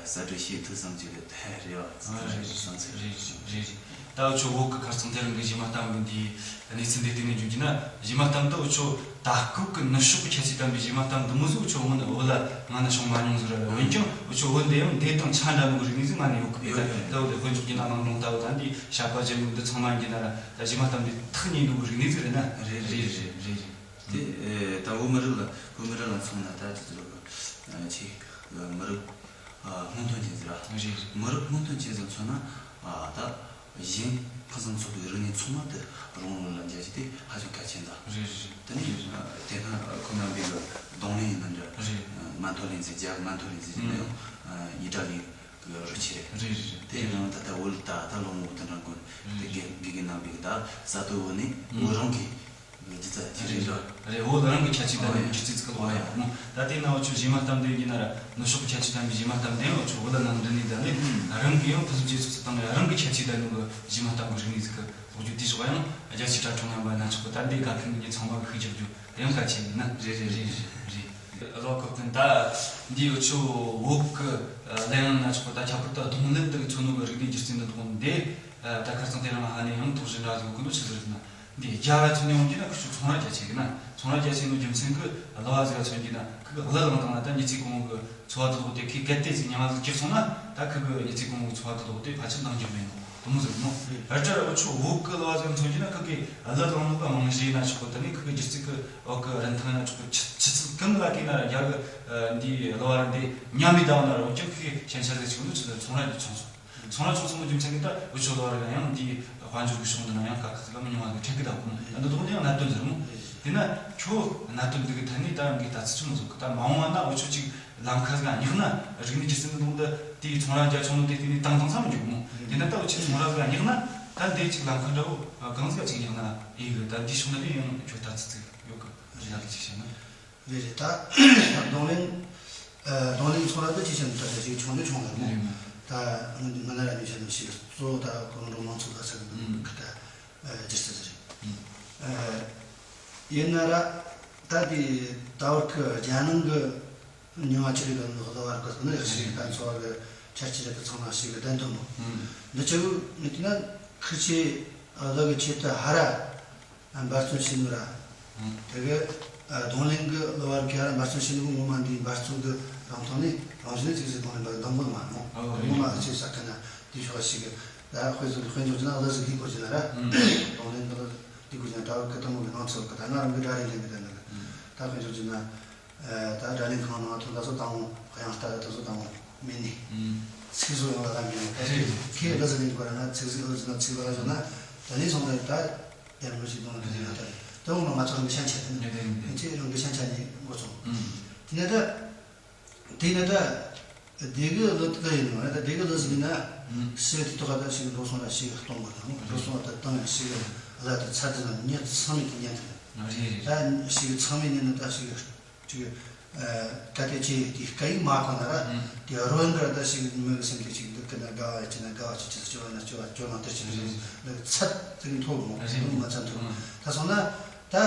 གསར་སྒྲོས་བྱེད་ཐུབ་བསམ་གྱི་རེད། དེ་རེད་བ། རེད་རེད་བསམ་ཚུལ་རེད་རེད་རེད། ད་འུ་ཆོ་བོད་ཀྱི་ཁ་རྩང་དེ་རིང་གི་གཞས་མ་གཏམ་གྱི་འདིའི་གནས་ཚུལ་འདི་སྟེང་ནས་བརྗོད་རྒྱུ་ན་གཞས་མ་གཏམ་དུ་འུ་ཆོ་ད་སྐབས་ཀྱི་ནུབ་ཕྱོགས་ཀྱི་ཁྱད་ཆོས་ལྡན་པའི་གཞས་མ་གཏམ་འདི་མོ་ཟིག་འུ་ཆོ་སྔོན་ནས་བོད་ལ་སྔ་ན་བྱུང་མ་མྱོང་ཟིག་རེད། འོན་ཀྱང་འུ་ཆོ་བོད་འདི་ཡང་འདི་དང་ཆ་འདྲ་མོ་གི་རིག་གནས་ཟིག་སྔ་ནས་ཡོད་གི་མེད། ད་ད་བོད་དཔེ་འཇོག་རྒྱུ་ན་ལང་ལོང་ལྟ་བུ་ད་འདི་བྱ་པ་རྒྱལ་མོ་འདི་ཚང་མ་ཡིན་རྒྱུ་ན་ར་ད་གཞས་མ་གཏམ་འདི་ཐག་ཉེ་འདུག་གི་རིག་གནས་ཟིག་རེད་ན། རེད་རེད་རེད་རེད་རེད། དེ་ད་བོད་མི་རིགས་ལ་བོད་མི་རིགས་ལ་མཚོན་ན་ད་ཅི་ཚོད་ཀྱི་ཆེ་མི་རིགས་སྔོན་ཐོན་ཅན་ཟིག་ར། རེད། མི་རིགས་སྔོན་ཐོན་ཅན་ཟིག་མཚོན་ན་ད། གཞན་ཕུན་སུམ་ཚོགས་པའི་རིག་གནས་ཚང་མ་དེ་རང་ལུགས་ལ་འཇལ་རྒྱུ་དེ་ཧ་ཅང་གལ་ཆེན་དང་། རེད་རེད། དེ་ནས་དེ་སྔ་ཁོ་རྣམ་པའི་གི་རྡུང་ལེན་ཡིན་ན་འདྲ། རེད། མན་ཐོ་ལེན་ཚེ་རྒྱ་གི་མན་ཐོ་ལེན་ཚེ་ཡིན་ན་ཡང་ཨ་ཨི་ཊ་ལི་གི་རུ་ཆེ་རེད། རེད་རེད། དེ་ཡིན་ནའང་ད་ལྟ་བོད་ད་ལྟ་ལོ་ངོ་དེ་འདྲ་འགོར་དེ་རེད། དགེ་དགེ་རྒན་རྣམ་པའི་གི་ད་ས་དོ་བོད་ནས་ཨ་བོད་རང་གི་སྒྱུ་རྩལ་དེ་རེད་འདྲ། རེད། བོད་རང་གི་ཁྱད་ཆོས་ལྡན་པའི་སྒྱུ་རྩལ་ཚིག་ལོག་ཡ་མོ། ད་དེ་ན་འུ་ཆོ་གཞས་མ་གཏམ་དེ་ཡིན་ན་ར་ནུབ་ཕྱོགས་ཀྱི་ཁྱད་ཆོས་ལྡན་པའི་གཞས་མ་གཏམ་དེ་ཡང་འུ་ཆོ་བོད་ལ་ནང་འདྲ་ནས་ད་ནི་རང་གི་ཡང་ཕུན་སུམ་ཇེ་ཚོགས་སུ་བཏང་ནས་རང་གི་ཁྱད་ཆོས་ལྡན་པའི་གཞས་མ་གཏམ་གྱི་རིག་གནས་ཚིག་གི་འོ་རྒྱུ་དེ་ཞོག་ཡང་རྒྱ་ཆེ་དྲ་གྲོང་རྣམ་པ་སྣ་ཚོགས་ཀྱི་ད་འདི་དགའ་མཁན་གྱི་ཚང་མ་གི་ཤུགས་རྒྱག་རྒྱུ་དེ་ཡང་གལ་ཆེ་ཡིན་ན། རེད་རེད་རེད་རེད། རེད། བློ་ཁོག་ཀུན་ད་འདི་འུ་ཆོ་བོད་ཀྱི་གླེང་སྟེགས་སྣ་ཚོགས་ད་ཁྱད་པར་དུ་རྡུང་ལེན་དུ་མཚོན་ནོ་གི་རིག་གནས་སྒྱུ་རྩལ་འདི་དག་འདི་ད་ཁ་རྩང་དེ་རིང་ཧ་ནས་ཡང་དོགས་གཞི་འདྲ་ཟིག་ཡོད་གི་འདུག་ཆི་ཟེར་ན། འདི་རྒྱ་ར་ཚོ་ནས་འོང་གི་ན་ཁུ་ཆུ་ཚོང་ར་རྒྱ་ཆེ་གི་ན་ཚོང་ར་རྒྱ་ཆེ་ནོ་རྒྱུ་མཚན་གི་གླུ་བ་ཟིག་ཚོན་གི་ན་ཁུ་གི་གླུ་བླངས་དང་ན་ད་མི་ཚེ་གང་གི་འཚོ་བ་དུ་ལོག་སྟེ་ཁི་གལ་ཏེ་ཟིག་ཉང་ཟིག་སྐྱེས་སོང་ན་ད་ཁུ་གི་མི་ཚེ་གང་གི་འཚོ་བ་དུ་ལོག་སྟེ་ཕལ་ཆེར་འདང་རྒྱག་མེད་ནོ་དུ་མོ་ཟིག་མོ། ར་ཅར་འུ་ཆོ་བོད་གི་གླུ་བ་ཟིག་ཚོན་གི་ན་ཁུ་གི་གླུ་བླངས་ནོ་གི་རྨང་གཞི་ན་ཆོག་གི་ད་ནི་ཁུ་གི་སྒྱུ་རྩལ་གི་འོག་གི་རིན་ཐང་ན་ཆོག་གི་ཆི་ཆི་ཚིག་གང་ལ་གི་ན་ར་རྒྱ་གི་འདི་གླུ་བ་ར་འདི་ཉམས་མི་ད་བ་ན་ར་འུ་ཅག་ཁུ་གི་ཞན་ཆ་ཟིག་ཆོག་ནོ་ཆི་ཟིག་ཚོང་ར་གི་ཚོང་སོང་། ཚོང་ར་ཆུང་ཆུང་གི་རྒྱུ་མཚན་གྱིས་ད་འུ་ཆོ་ལོ་ར་ཡང་འདིའི་དཔལ་འབྱོར་གྱི་ཕྱོགས་འདི་ན་ཡང་དཀའ་ཁག་ཅིག་ལ་མི་ཉུང་བ་གི་འཕྲད་གི་ད་གོ་ཨ་འདི་དོག་འདི་ཡང་གནད་དོན་ཟེར་མོ། དེ་ན་ཁྱོད་གནད་དོན་འདི་གི་ཐད་ནས་ད་རང་གི་ལྟ་ཚུལ་ཆི་མོ་ཟིག་གི་ད་མ་འོངས་བ་ན་འུ་ཆོ་ཅིག་ལམ་ཁ་ཟིག་ག་སྙེག་ན་རིག་གནས་སྒྱུ་རྩལ་འདི་དོག་འདི་དེའི་ཚོང་ར་རྒྱ་ཆུང་ནོ་དེ་དེ་ནས་བཏང་བཏང་ས་མི་འཇུག་མོ། དེ་ན་ད་འུ་ཆོ་ཚོང་ར་ཟིག་ག་སྙེག་ན་ད་འདི་ཅིག་ལམ་ཁ་འདྲ་བོ་གང་ཟིག་ག་ཅིག་སྙེག་ན་ཨེ་གི་ད་འདི་ཕྱོགས་ན་དེ་ཡང་ཁྱོད་ལྟ་ཚུལ་ཅིག་ཡོད་གི་རེ་ལ་གི་ཅིག་བཤད་ན། རེད་རེད། ད་རྡུང་ལེན། ཨ་རྡུང་ལེན་ཚོང་ར་འདི་ཅི་བྱས་ནས་ད་ལྟ་ཞིག་ཆུང་འདི་ཆུང་ལ་མོ། རེད་མོ། ད་ང་ང་ན་ར་ཉུ་ཆ་ནས་ཞིག་གཙོ་བོ་ད་གོ་རིམ་མང་ཚོགས་ལ་ས་གི་འདུག་གི་ད་སྒྱུ་རྩལ་རེད། ཨ་ཡིན་ན་ར་ད་དེ་ད་བར་གི་རྒྱ་ནང་གི་མྱི་མང་ཆེ་རིགས་གི་ནང་གླུ་བ་ར་གི་ནི་ཞིག་ད་ཚོ་བ་གི་ཆ་ཆེ་ར་གི་ཚང་མ་ཞིག་གི་བདེན་དོན་མོ། འདི་ཆེ་བོ་ངས་བལྟས་ན་ཁིར་ཆེ་གླུ་གི་ཆེད་དུ་ཧ་ར། འབད་བརྩོན་བྱེད་ནུས་ར། དེ་གི་རྡུང་ལེན་གི་གླུ་བ་རྒྱ་ར་འབད་བརྩོན་བྱེད་ནུས་ངོ་མ་འདིའི་འབད་བརྩོན་གི་རང་ཐོག་ནས་རང་བཞིན་ཅིག་ཟིག་རྡུང་ལེན་པ་འདང་དགོས་མ་རེད་མོ། ཨོ་ངོ་མ་ཨ་ཅེ་ས་ཁ་ན་དེ་ཕྱོགས་ཤིག་གི་ད་དཔེ་བཟོ་དཔེ་འཇོག་བྱས་ན་གླུ་ཟིག་ལྷུག་དགོས་བྱས་ན་ར། རྡུང་ལེན་གི་གླུ་ལྷུག་དགོས་བྱས་ན་ད་བར་གི་དེ་མོ་གི་སྣང་ཚུལ་གི་ད་ང་རང་གི་སྒྲ་རེ་ལེན་གི་ད་ནི་ད་དཔེ་འཇོག་བྱས་ན། ད་སྒྲ་ལེན་ཁང་ནང་ཐོན་ད་སོ་དང་དབྱངས་རྟ་ད་སོ་དང་མེད་ནི་ཚིག་བཟོ་ཡང་ལ་ལ་མེད་ནི་ད་ཁྱེད་ལ་ཟ་ནི་གོ་ར་ན་ཚིག་ཟིག་ལ་ཟིན་ན་ཚིག་ལ་ཟ་ན་ད་ནི་སོང་ད་ད་ཡང་མི་ཞིག་དང་ལ་ཟིན་ན་ད་ད་འོང་ན་ང་ཚོ་རང་གི་ཤན་ཆད་དེ་ནི་ཁྱེད་རང་གི་ཤན་ཆད་ནི་འགོ་ཚོང་དེ་ནི་ད། དེ་ནི་ད། སྡེ་དགེ་ལོ་ད་ཡིན་ནོ་ད་སྡེ་དགེ་ལོ་ཟིན་ན། ཞེས་དེ་ཐོག་ད་ཞིག་འགྲོ་སོང་ལ་ཞིག་གཏོང་དགོས་ན་འགྲོ་སོང་ད་བཏང་ཡང་ཞིག་ལ་ད་ཚར་དེ་ན་ཉེ་ཚང་མས་དེ་ཉན་ཐུབ། རེད་རེད། ད་ཞིག་ཚང་མས་ཉན་ན་ད་ཞིག་ཅིག་ད་དེ་ཅི་དེ་སྐད་ཡིག་མ་གོ་ན་ར་དེ་རོ་ཡིན་ག་ད་ཞིག་མི་གི་སེམས་དེ་ཞིག་འདུག་གི་ན་དགའ་བ་ཅི་ན་དགའ་བ་ཅི་ཅི་སྐྱོ་བ་ན་སྐྱོ་བ་སྐྱོ་ན་དེ་ཅི་ལ་ཚད་དེ་མཐོ་མོ་མ་ཚད་མཐོ་ད་སོང་ན་ད།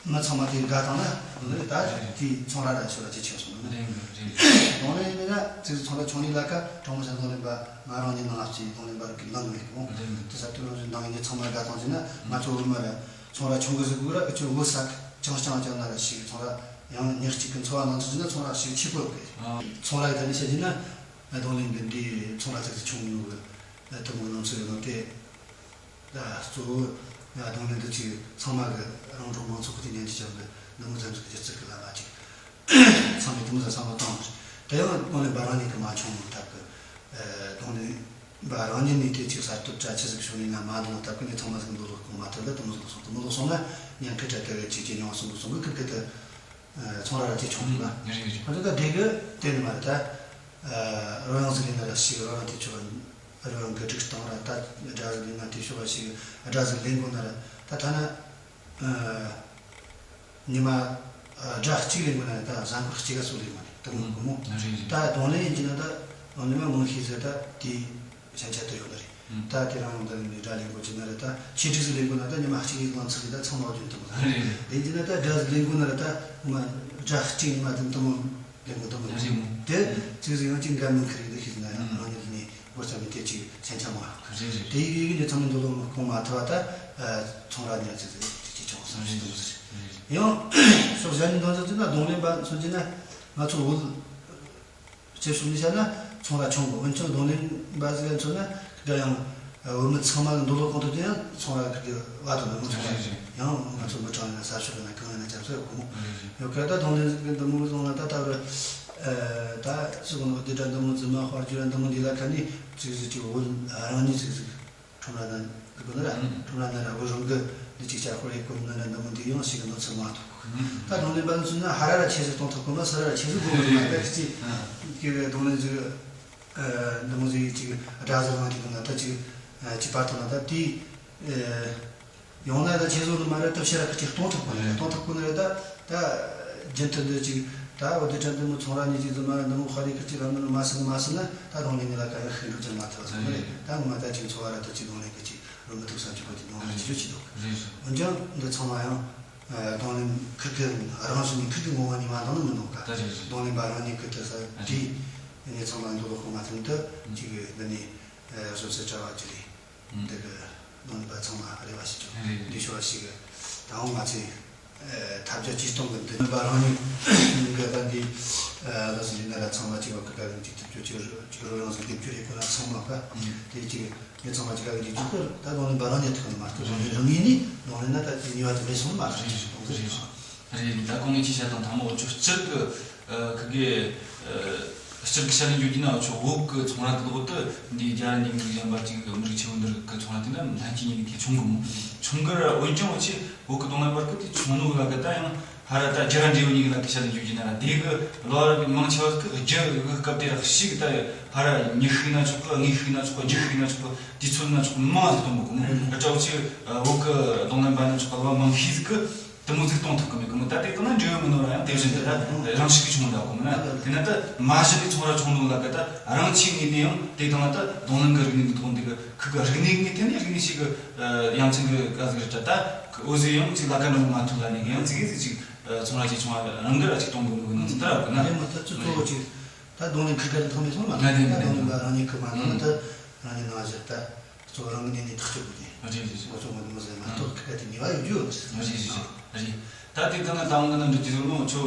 མི་ཚང་མ་དེ་དགའ་བཏང་ན་ནི་ད་དེ་ཚོང་ར་ར་ཆེ་བ་ཅི་ཆེ་སོང་ནི། རེད་རེད། གདོང་ལེན་ཡིན་ན་ཙིག་ཚོང་ར་ཆུང་ནི་ལ་ཁ་གྲོང་མི་ས་གདོང་ལེན་པ་ང་རང་ཉིད་ནང་ལ་ཅི་གདོང་ལེན་པ་རུ་གི་ནང་མེད་གོ། རེད། དེ་ས་དུས་རང་བཞིན་ནང་ཉིད་ཚང་མ་དགའ་བཏང་ཅི་ན་ང་ཚོ་བོད་མ་ར་ཚོང་ར་ཆུང་གི་ཟིག་གུ་ར་ཨ་ཆུ་བོད་ས་ཆང་ཆང་ཅང་ན་ར་ཞིག་ཚོང་ར་ཡང་ཉག་གཅིག་གི་འཚོ་བ་ནང་ཚོ་ཅི་ན་ཚོང་ར་ཞིག་ཆེ་བོ་གི། ཚོང་ར་ཡི་ད་ནི་བཤད་ཅི་ན་གདོང་ལེན་གི་འདི་ཚོང་ར་ཙིག་ཙིག་ཆུང་ཡོད་གི་དུ་མོ་ནང་ཚོ་ཡོད་ནོ་དེ། ད་གཙོ་བོ་ཡང་གདོང་ལེན་དུ་ཅིག་ཚང་མ་གི་རང་གྲོང་མང་ཚོགས་ཀྱི་ཉན་གྱི་བྱ་བའི་ནུ་མོ་ཚན་ཚོགས་ཀྱི་སྒྱུ་རྩལ་གྱི་ལམ་ལ་ཅིག་ཚང་མས་དུ་མོ་ཟ་བསམ་བློ་བཏང་བ་རེད། དེ་ཡང་གདོང་ལེན་པ་རང་ཉིད་ཀྱི་མ་བྱུང་བའི་ཐབས་ཀྱི་གདོང་ལེན་པ་རང་ཉིད་ནས་དེ་ཅིག་གསར་གཏོད་བྱ་ཆེད་ཟིག་བྱུང་ནས་ང་མ་འདོང་བའི་ཐབས་ཀྱི་ནས་ཚང་མ་ཟིག་འདུག་ལོ་ཁོང་མ་ཐུབ་ལ་དུ་མོ་ཟིག་ལོ་སོང་དུ་མོ་ལོ་སོང་ན་ཉན་མཁན་གྲལ་དེ་གི་ཅིག་ཅི་མྱོང་སོང་དུ་སོང་གི་ཁུར་གི་དུ། ཚོང་ར་ར་དེ་ཆུང་ལ། རེད་རེད། ཁོ་ཚོ་ད་དེ་གི་དེ་ནི་མ་རེད་ད། རོལ་དབྱངས་ཟིག་ལེན་ན་ར་ཞིག་རོལ་དབྱངས་དེ་ཆོག་རོལ་དབྱངས་གི་སྒྲིག་སྟངས་ར་ད་སྒྲ་ཟིག་ལེན་ན་དེ་ཆོག་ཞིག་སྒྲ་ཟིག་ལེན་དགོས་ན་ར་ད་ཐ་ན་ཉི་མ་སྒྲ་གཅིག་ལེན་དགོས་ན་ར་ད་གཟའ་འཁོར་གཅིག་ག་སུ་ལེན་མ་རེད་ད་མོ་གི་མོ། རེད་རེད། ད་གདོང་ལེན་ཡིན་གྱི་ན་ད་ཉི་མ་མང་ཤེས་ཟེར་ད་དེ། ཞན་ཆ་དུ་ཡོད་ནི་རེད། ད་དེ་རང་ཡང་ད་ནི་སྒྲ་ལེན་དགོས་ཀྱི་ན་རེད་ད་ཆེ་སྒྲིག་ཟིག་ལེན་དགོས་ན་ད་ཉི་མ་གཅིག་གཉིས་ལང་ཚིག་གི་ད་ཚང་མ་རྒྱུན་དུ་མ་རེད། ཡིན་གྱི་ན་ད་སྒྲ་ཟིག་ལེན་དགོས་ན་རེད་ད་མ་སྒྲ་གཅིག་ཉི་མ་དུ་དུ་མ་ལེན་དགོས་དུ་མ་རེད། དེ་ཚིག་ཟིག་ཡང་གཅིག་འགའ་མིན་ཁི་རེད་འདུག་ཤེས་ན་ཡང་རང་ཉིད་ནས་འགོ་བརྩམས་ནས་དེ་ཅིག་ཞན་ཆ་མ་རེད། དེ་ཡི་ཡི་གེ་ནས་ཚང་མ་འདོད་ལོ་མ་ཁོང་མ་ཐུབ་པ་ད་ཚོང་ར་ཉར་ཚིག་ཟིག་ཅིག་ཅིག་ཆོག་བསམ་ཞིག་འདུག་ཟེར། ཡང་ཕྱོགས་གཞན་ནས་འདང་ཚུལ་ཅི་ན་གདོང་ལེན་པ་མཚོན་གྱི་ན་ང་ཚོ་བོད། སྤྱི་ཕྱོགས་ནས་བཤད་ན་ཚོང་ར་ཆུང་གི་འོན་ཀྱང་གདོང་ལེན་པ་ཟིག་ལ་མཚོན་ན་ཁི་དགའ་ཡང་བོད་མི་ཚང་མ་གི་འདོད་བློ་གང་ཐུབ་ཀྱི་ཡང་ཚོང་ར་ཁི་དགའ་བ་དང་མི་ཚོང་ར་ཡང་ང་ཚོ་མི་གྲངས་ཡིན་ན་ས་ཕྱོགས་ཡིན་ན་གང་ཡིན་ན་ཅམ་སོ་ཡོད་གི་མོ་ཡོད་ཁ་ད་གདོང་ལེན་ཟིག་གི་འདི་མོ་གི་སོང་ན་ད་ད་བར་ད་སུ་གི་ནོ་འདི་འདྲ་འདི་མོ་རྫུན་མ་དཔལ་འབྱོར་འདི་མོ་འདི་ལ་ཁ་ནི་ཅིག་ཟིག་ཅིག་བོད་རང་ཉིད་ཟིག་ཟིག་ཁྲོམ་ར་ན་གི་ན་ར་ཁྲོམ་ར་ན་ར་བུ་རང་གི་འདི་ཅིག་ཅར་ཁོ་རེ་ཀུན་ན་ར་འདི་མོ་འདི་ཡང་ཞིག་གི་ནོ་ཚུལ་མ་ཐུབ། ད་གདོང་ལེན་པ་ཚོ་ན་ཧ་ར་ར་ཆེ་ཟིག་གཏོང་ཐུབ་གོ་ན་ས་ར་ར་ཆེ་ཟིག་དགོས་གི་མ་ད་ཅི་ཀི་གི་གདོང་ལེན་ཟིག་འདི་མོ་ཟིག་ཅིག་སྒྲ་ཟིག་མ་ཐུབ་ན་ད་ཅིག་ཅི་པར་ཐུབ་ན་ད་དེ་ཡང་ན་ད་ཆེ་ཟོ་ནི་མ་ར་ཐབས་ཤེས་ར་ཁི་ཅིག་གཏོང་ཐུབ་གོ་ན་གཏོང་ཐུབ་གོ་ན་ར་ད། ད་རྒྱུན་དུ་འདི་ཅིག་ད་འོ་དེ་དྲན་དུ་མོ་ཚོང་ར་ཉིད་ཀྱི་རྫུན་མ་འདི་མོ་ཧ་རི་ཁི་ཅིག་ལ་མི་མ་སྲིད་མ་སྲིད་ན་ད་རང་ལས་ནི་ལ་ཀ་ཡང་ཤིན་ཏུ་ཅང་མ་ཐུབ་སོང་ནི་ད་ངོ་མ་ད་ཅིག་འཚོ་བ་ར་ད་ཅིག་གདོང་ལེན་གི་ཅིག་རུ་མི་ཐུབ་བསམ་གྱི་གོ་ཅིག་གདོང་ལེན་ཅི་ཅི་ཅི་འདུག་འོན་ཀྱང་འདི་ཚང་མ་ཡང་གདོང་ལེན་ཁིར་ཁིར་རང་བཞིན་ནས་ཁིར་ཁིར་ངོ་བོ་ནས་མ་འདང་ནི་མི་འདུག་ག་གདོང་ལེན་པ་རང་ཉིད་ཀྱི་དུ་ས་དེ་ངས་ཚང་མ་འདུག་ལོ་ཁོ་མ་ཐུན་དུ་ཅིག་འདི་ནས་བཟོད་ཚད་བྲལ་བ་ཅི་རེད། འདི་གི་ནང་པ་ཚང་མ་རེ་བ་ཞིག་ཆོག་རེད། འདི་ཤོག་ཞིག་གི་ད་འོང་ང་ཚོས་ཐབས་བརྒྱ་ཇུས་སྟོང་གི་འདི་ནང་པ་རང་ཉིད་གི་ད་འདི་ལ་སི་ལི་ན་ར་ཚང་མ་གཅིག་པ་གི་ད་གི་འཇིག་ཐུབ་རྒྱུ་ཅིག་རུ་རང་ཟིག་འདེབས་རྒྱུ་རེད་ཁོ་ན་ཚང་མ་ག་དེ་གཅིག་ངས་ཚང་མ་གཅིག་ག་གི་འཇིག་རྒྱུ་ཁོ་ད་དོན་ནི་པ་རང་ཉིད་ཐུག་ནི་མ་གཏོགས་རང་ཉིད་རང་ཉིད་ནི་ནོར་ན་ད་དེ་ཉེས་པ་དེ་མེད་སོང་མ་རེད། རེད། ད་གོང་ངས་ཅི་བཤད་དང་ཐང་མོ་འུ་ཆོ་སྤྱིར་གི་ཨ་ཁི་གེ་ཨ་སྤྱིར་གི་བཤད་ལ་འཇུག་རྒྱུ་ན་འུ་ཆོ་བོད་གི་ཚོང་ར་དེ་ལོག་ཏུ་འདི་རྒྱ་ར་ཉིན་གི་གཞན་པ་ཅིག་གི་མི་རིགས་ཆེ་བོ་འདི་རིགས་གི་ཚོང་ར་དེ་ན་ལྷན་སྐྱེས་ཉིན་གི་ཆུང་གི་མོ་ཆུང་གི་ར། འོན་ཀྱང་འུ་ཆོ་བོད་གི་དོང་ལ་བར་གི་དེ་ཆུང་ནོ་ལ་གི་ད་ཡང་ཧ་ར་ད་རྒྱ་ར་འབྲེལ་བ་ཉིན་ལ་གི་བཤད་ལ་འཇུག་རྒྱུ་ན་ར་དེ་གི་ལོ་ར་གི་མང་ཆེ་བ་གི་རྒྱུ་གི་སྐབས་དེ་ར་ཞིག་ད་ཧ་ར་ཉི་ཤུ་ན་ཆོག་གི་ལྔ་ཤུ་ན་ཆོག་གི་བརྒྱད་ཤུ་ན་ཆོག་གི་དུས་ཚོད་ན་ཆོག་གི་མང་ཟིག་གཏོང་གི་གོ་མོ་ཨ་ཅག་འུ་ཆོ་བོད་གི་དོང་ལ་བར་ན་ཆོག་གི་ལོ་མང་ཤས་ཟིག་གི་དེ་མོ་ཟིག་གཏོང་ཐུབ་གི་མེད་གི་མོ། ད་དེ་གི་ན་འབྲེལ་ཡོད་མི་ནོར་ཡང་དེ་བཞིན་དུ་ད་རང་ཤུགས་ཀྱིས་ཆུང་འདྲ་གོ་མོ་ན་དེ་ན་ད་མ་གཞི་ནས་ཚོང་ར་ཆུང་ནོ་ལ་གི་ད་རང་ཆེ་ངེས་ནས་ཡང་དེ་དང་ན་ད་རྡུང་ལེན་གི་རིག་གནས་འདི་ཐོག་འདི་གི་ཁུ་གི་རིག་གནས་ངེས་དེ་ནས་རིག་གནས་ཤིག་གི་ཡང་ཚན་གི་ག་ཟིག་རེད་ད་ད་འོ་ཟིག་ཡང་ཅིག་ལ་ཀ་འདྲ་མོ་མ་ཐུག་ལ་ནས་ཡང་ཅིག་ཟིག་ཅིག་ཚོང་ར་ཅིག་ཆུང་བ་རང་གི་ར་ཅིག་གཏོང་དགོས་ནོ་གི་ནང་ཚུད་ད་ར་གི་ན། དེ་མ་ཐག་ཚུད་གཙོ་བོ་ཅིག་ད་རྡུང་ལེན་ཁུ་ག་རི་ཐོག་ནས་སོང་མ་ཐག་ད་རྡུང་ལེན་པ་རང་ཉིད་ཁུ་མ་འདང་ན་ད་རང་ཉིད་ནང་བཞིན་ད། གཙོ་བོ་རང་གི་ནས་ནས་ཐག་གཅོད་དགོས་ཏེ། རེད་རེད་རེད། ང་ཚོ་ངོ་དེ་མོ་ཟེར་མ་གཏོགས་ཁ་ཁ་དེ་ཉེས་པ་ཡོད་རྒྱུ་ཡོད་རེད། རེད་རེད་རེད། ད་དེ་ལྟ་ན་ད་འོང་གི་ན་འདྲི་དེ་ཚོ་ནོ་ཆོ།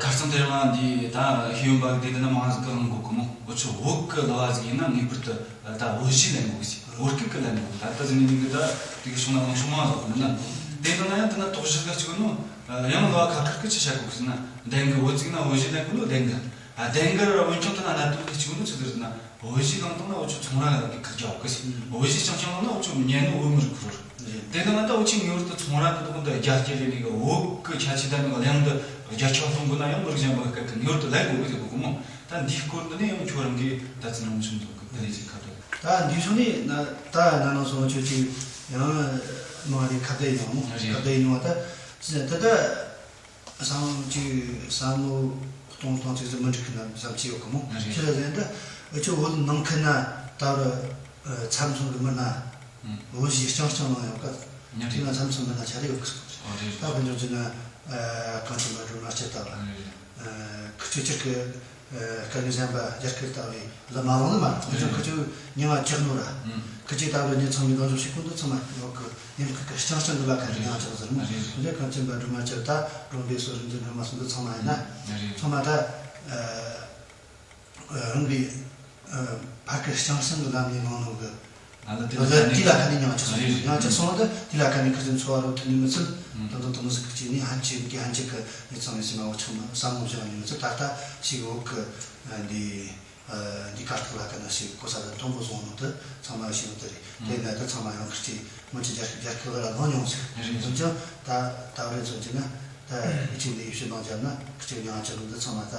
ཁ་སང་དེ་རིང་ང་འདི་ད་ཤེས་ཡོན་པ་དེ་ལྟ་ན་མང་ཟིག་གི་ཧང་གོ་གི་མོ་འོ་ཆོ་བོད་གི་ལ་བ་ཟིག་ཡིན་ན་ངེས་པར་དུ་ད་བོད་གཞས་ལེན་དགོས་གི་བོད་སྐད་གི་ལེན་དགོས་ད་ལྟ་ཟིག་ནས་ནི་གི་ད་དེ་གི་བྱུང་ན་ལངས་ཆུང་མང་ཟིག་གི་ན་དེ་ལྟ་ན་ཡང་དེ་ན་དོགས་གཞི་ག་ཅིག་ནོ། ཡང་ལ་ཁ་ཁར་གི་ཆི་བྱ་གོ་གི་ཟེར་ན། བདེན་གི། འུ་ཚིག་ན་འུ་བཞི་ལེན་གི་ནོ་བདེན་གི། ཨ། བདེན་གི་ར་འོན་ཀྱང་ད་ན་གནད་དོན་གི་གཅིག་ནི་ཆི་ཟེར་ན། འུ་བཞི་ལང་དང་ན་འུ་ཆོ་ཚོང་ར་གི་ཁག་རྒྱག་གི་ཟེར། འུ་བཞི་རྐྱང་རྐྱང་ལང་ན་འུ་ཆོ་ཉན་ནོ་བོད་མི་རིགས་ཁུར་རེད། དེ་ན་ང་ད་འུ་ཆོ་ངེས་པར་དུ་ཚོང་ར་གི་དོག་འདི་རྒྱ་སྐྱེད་ལས་ནི་གི་བོད་གི་ཁྱད་ཆོས་ད་ནི་གླེང་འདི་རྒྱ་ཁྱབ་ལྷུང་གི་ན་ཡང་མི་རིགས་གཞན་པ་གི་སྐད་གི་ངེས་པར་དུ་ལེན་དགོས་གི་ཟེར་གོ་གི་མོ། ད་འདིའི་སྐོར་འདི་ནི་ཡང་ཁྱོད་རང་གིས་ད་ཚིག་ནང་མི་ཆུང་འདུག་གི། ད་ལས་ཅིག་ཁ་བརྡ། ད་འདི་ཚོ་ནི་ན་ད་ན་ནང་སོང་ཆོས་ཅིག་ཡང་མ་རེད། ཁ་བརྡ་ཡིན་ཡང་མོ། རེད། ཁ་བརྡ་ཡིན་ཡང་ད་ཅི་ད་ད་བསམ་ཅིག་བསམ་བློ་གཏོང་སྟངས་ཅིག་ཟིག་མི་འགྲིག་གི་ན་བསམ་གྱི་ཡོད་གི་མོ། རེད། ཁྱེད་ལ་ཟེར་ན་ད་འུ་ཆོ་བོད་ནང་ཁུལ་ན་ད་རུ་ཚབ་མཚོན་གི་མི་ན་བོད་གཞིས་རྐྱང་རྐྱང་ནང་ཡོད་གི། རེད། དེ་ན་ཚབ་མཚོན་མི་ན་ཆ་རེ་ཡོད་གི། ཨོ་རེད། ད་དཔེ་འཇོག་ཅིག་ན་གངས་ཅན་པ་སྒྲོལ་མ་སྐྱིད་ལྟ་བུ། རེད། ཁི་ཆོས་ཁྱེད་ཀྱི་སྐད་ཡིག་གཞན་པ་རྒྱ་སྐད་ལྟ་བུའི་ལ་མ་ལོང་ལ་མ་རེད། ཁི་ཆོས་ཁི་ཆོས་མྱིང་ང་ཅག་ནོ་ར། ཁི་ཆོས་ལྟ་བུ་ནས་ཚང་མའི་གདོང་ཅོག་ཤིག་ཀུན་ཏུ་ཚང་མ་ཡོད་གི། ཡིན་ཁི་ཁི་རྐྱང་རྐྱང་གི་ལ་ཁ་ནས་མྱིང་ང་ཅག་ཟེར་མོ། འདི་གངས་ཅན་པ་སྒྲོལ་མ་སྐྱིད་ད་སྒྲོལ་མའི་སོ་རིན་ཆེན་སྒྲོལ་མ་སོགས་འདི་ཚང་མ་ཡིན་ན། ཚང་མ་ད་རང་གི་ཕ་སྐད་རྐྱང་རྐྱང་གི་ལམ་ནས་གནང་ནོ་གི། ང་ལ་དེ་ལ་ད་ནི་དེ་ལ་ཁ་ནས་མྱིང་ང་ཅག་སོང་། མྱིང་ང་ཅག་སོང་ད་དེ་ལ་ཁ་ནས་ཁི་ཆོས་འཚོ་བ་རོལ་ཐུབ་ནི་མི་ཚུལ། ད་དུང་དུ་མི་ཟིག་གི་ཅིག་ནི་ཧན་ཆེ་གི་ཧན་ཆེ་གི་ནི་ཚང་མའི་སེམས་ལ་འོ་ཆགས་ན་བསམ་བློ་བཞག་ནི་མི་ཚུལ། ད་ལྟ་ཞིག་འོག་གི་འདི་འདི་གར་སྟེགས་ལ་ཁ་ན་ཞིག་གོ་ས་དང་མཐོན་པོ་བཟུང་ནོ་དེ་ཚང་མ་ཞིག་དེ་རེད། དེ་ན་ད་ཚང་མ་ཡང་ཁི་ཆོས་སྔོན་ཆད་རྒྱ་སྐད་རྒྱ་སྐད་ལ་ལངས་མྱོང་ཟིག། འོན་ཀྱང་ད་ད་རེས་ཚོ་ཅིག་ན་ད་ཁི་ཆོས་འདི་ཡིད་ཆེས་གནང་བྱས་ན་ཁི་ཆོས་མྱིང་ང་ཅག་ནོ་འདི་ཚང་མ་ད།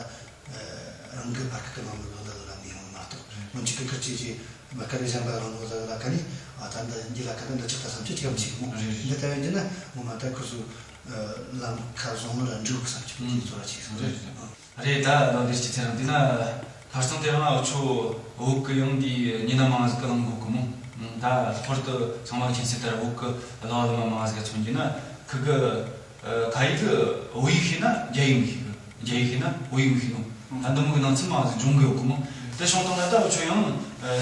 རང་གི་ཕ་སྐད་ཀྱི་ནང་དུ་ལོ་ཟླ་ལ་མི་ཡོང་མ་གཏོགས། སྔོན་ཆད་ཀྱི་ཁུར་ཆེ་ཆེ་མ་སྐད་གཞན་པ་རང་ལོ་ཟླ་ལ་ཁ་ནི་ཨ་ད་འདི་འདི་ལ་ཁ་ནི་འདི་ཆགས་ད་བསམ་ཚུལ་ཅིག་ཡང་མི་ཤེས་གི་མོ། རེད། འདི་ལྟ་བུ་ཡིན་ན་ངོ་མ་ད་ཁུ་སུ་ལམ་ཁ་བཟང་ལ་འགྲོ་གི་བསམ་ཚུལ་དེ་ཚོ་ར་ཆེ་སོང་། རེད། རེད། ད་ལོ་འདིར་སྤྱི་ཚེ་རང་དེ་ན་ཁ་སང་དེ་རང་འུ་ཆོ་བོད་གི་ཡང་འདི་ཉི་ན་མང་ཟིག་གི་ལམ་འགོག་གི་མོ། ད་ལྷག་པར་དུ་ཚང་མ་མཁྱེན་གསལ་ལྟར་བོད་གི་གླ་བ་ལ་མ་མང་ཟིག་ག་མཚོན་རྒྱུ་ན་ཁུ་གི་ཁ་ཡིག་གི་བོད་ཡིག་ཤེས་ན་རྒྱ་ཡིག་མི་ཤེས་གི། རྒྱ་ཡིག་ཤེས་ན་བོད་ཡིག་མི་ཤེས་ནོ། ད་འདི་མོ་གི་སྣང་ཚུལ་མང་ཟིག་འབྱུང་གི་ཡོད་གི་མོ། དེ་བྱུང་དང་ན་ད་འུ་ཆོ་ཡང་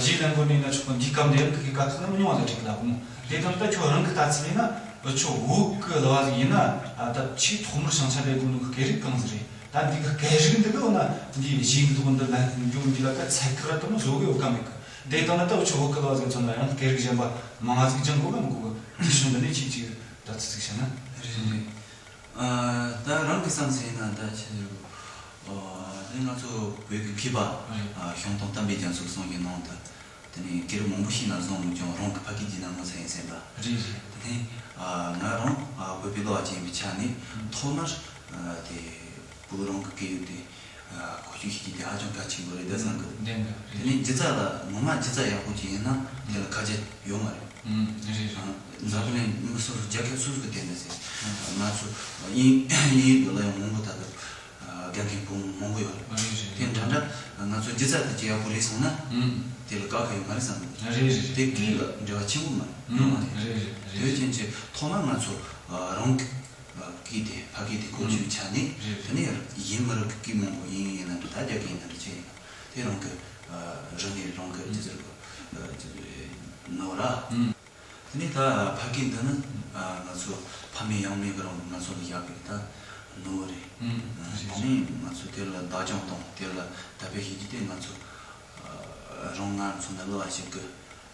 གཞིས་ལམ་གོ་ནས་ན་ཆོག་གི། འདིའི་སྐབས་འདི་ཡང་གི་གི་དཀའ་ཁག་ནི་མི་ཉུང་བ་ཟིག་འགྲིག་གི་ལ་གི་མོ། དེ་དང་ད་ཁྱོད་རང་གི་ལྟ་ཚུལ་ཡིན་ན་འུ་ཆོ་བོད་གི་གླ་བ་ཟིག་ཡིན་ན་ད་ཆེས་ཐོག་མར་བྱང་ཆ་ལས་དགོས་ནོ་གི་སྐད་རིགས་གང་ཟིག་རེད། ད་འདི་གི་སྐད་རིགས་འདི་གི་འོ་ན་འདི་གཞིས་འདི་དགོན་འདི་ལ་འགྱོ་འདི་ལ་ཀ་ཚད་ཁག་ར་དུ་མོ་བཟོ་གི་ཡོད་ག་མེད་གི། དེ་དང་ན་ད་འུ་ཆོ་བོད་གི་གླ་བ་ཟིག་མཚོན་ན་ཡང་སྐད་རིགས་གཞན་པ་མང་ཟིག་སྦྱང་དགོས་ག་མི་དགོས་གི། དེ་བྱུང་འདི་ནས་ཆེས་ཆེ་གི་ད་ཚིག་ཚིག་བཤད་ན། རེད། ཨ། ད་རང་གི་བསམ་ཚུལ་ཡིན་ན་ད་ཆི་ཟེར་རོ། ཨ། དེ་ང་ཚོ་བོད་ཀྱི་མཁས་པ། རེད། ཨ། ཤོང་སྟོང་བསྟན་པའི་རྒྱ་མཚོ་གསུང་གི་ནང་དུ། དེ་ནས་སྐད་རིགས་མང་པོ་ཤེས་ན་བཟང་མོད་ཀྱང་རང་གི་ཕ་སྐད་བརྗེད་ན་ངོ་ཚ་ཡིན་ཟེར་བ། རེད་རེད། དེ་ནས་ཨ་ང་རང་ཨ་བོད་པའི་གླུ་བ་ཅན་ཡིན་པའི་ཆ་ནས། ཨང་། ཐོག་མར་ཨ་དེ་བོད་རང་གི་སྐད་ཡིག་དེ་ཨ་གོ་རྒྱུ་ཤེས་རྒྱུ་དེ་ཧ་ཅང་གལ་ཆེན་པོ་རེད་བསམ་གི། བདེན་གི། དེ་རེད། ནས་སྒྱུ་རྩལ་ལ་ངོ་མ་སྒྱུ་རྩལ་ཡག་པོ་ཅིག་ཡིན་ན་དེ་ལ་ཁ་རྒྱ་ཡོད་མ་རེད། ཨང་། རེད་རེད། ཨང་། འཛམ་བུ་གླིང་མི་སོ་སོ་རྒྱལ་ཁབ་སོ་སོ་གི་དེ་འདྲ་ཟེར། ཨང་། ང་ཚོ་དབྱིན་དབྱིན་ཡིག་གི་གླུ་དབྱངས་མང་པོ་ད་ལྟ་ཨ་དགའ་མཁན་བུ་མོ་མང་པོ་ཡོད་རེད། རེད་རེད། དེ་འདྲ་འདྲ་ང་ཚོ་སྒྱུ་རྩལ་དེ་ཅིག་ཡག་པོ་རེད་སོང་ན། ཨང་། དེ་ལ་དཀའ་ཁག་ཡོད་མ་རེད་བསམ་གི། རེད་རེད་རེད། དེ་སྐད་ཡིག་ལ་འབྲེལ་བ་ཆེན་པོ་མ་ཡོད་མ་རེད། རེད་རེད་རེད། དེ་བཞིན་གྱི་ཐོག་མར་ང་ཚོ་ཨ་རང་གི་ཨ་སྐད་དེ་ཕ་སྐད་དེ་གོ་ཆོད་ཆ་ནས། རེད་རེད། དེ་ནས་གཞན་མི་རིགས་ཀྱི་སྐད་མང་པོ་དབྱིན་ཡིག་ཡིན་ན་འདྲ་ད་རྒྱ་སྐད་ཡིན་ན་འདྲ་ཅི་ཡིན་ན་དེ་རང་གི་ཨ་རིག་གནས་རང་གི་ཨང་། སྒྱུ་རྩལ་གི་ཨ་ནོར་བ། ཨང་། དེ་ནས་ད་ཕ་སྐད་འདི་ནི་ཨ་ང་ཚོ་ཕ་མེས་ཡང་མེས་ཀྱི་རིང་ལ་ང་ཚོ་ལ་བཞག་པའི་ད་ནོར་བུ་རེད། ཨང་། ཨ་རེད། དེ་ནས་ང་ཚོ་དེ་ལ་བདག་སྐྱོང་དང་དེ་ལ་དར་སྤེལ་བྱེད་རྒྱུ་དེ་ང་ཚོ་ཨ་རང་ང་ཚོ་ནི་གླུ་བ་ཞིག་གི་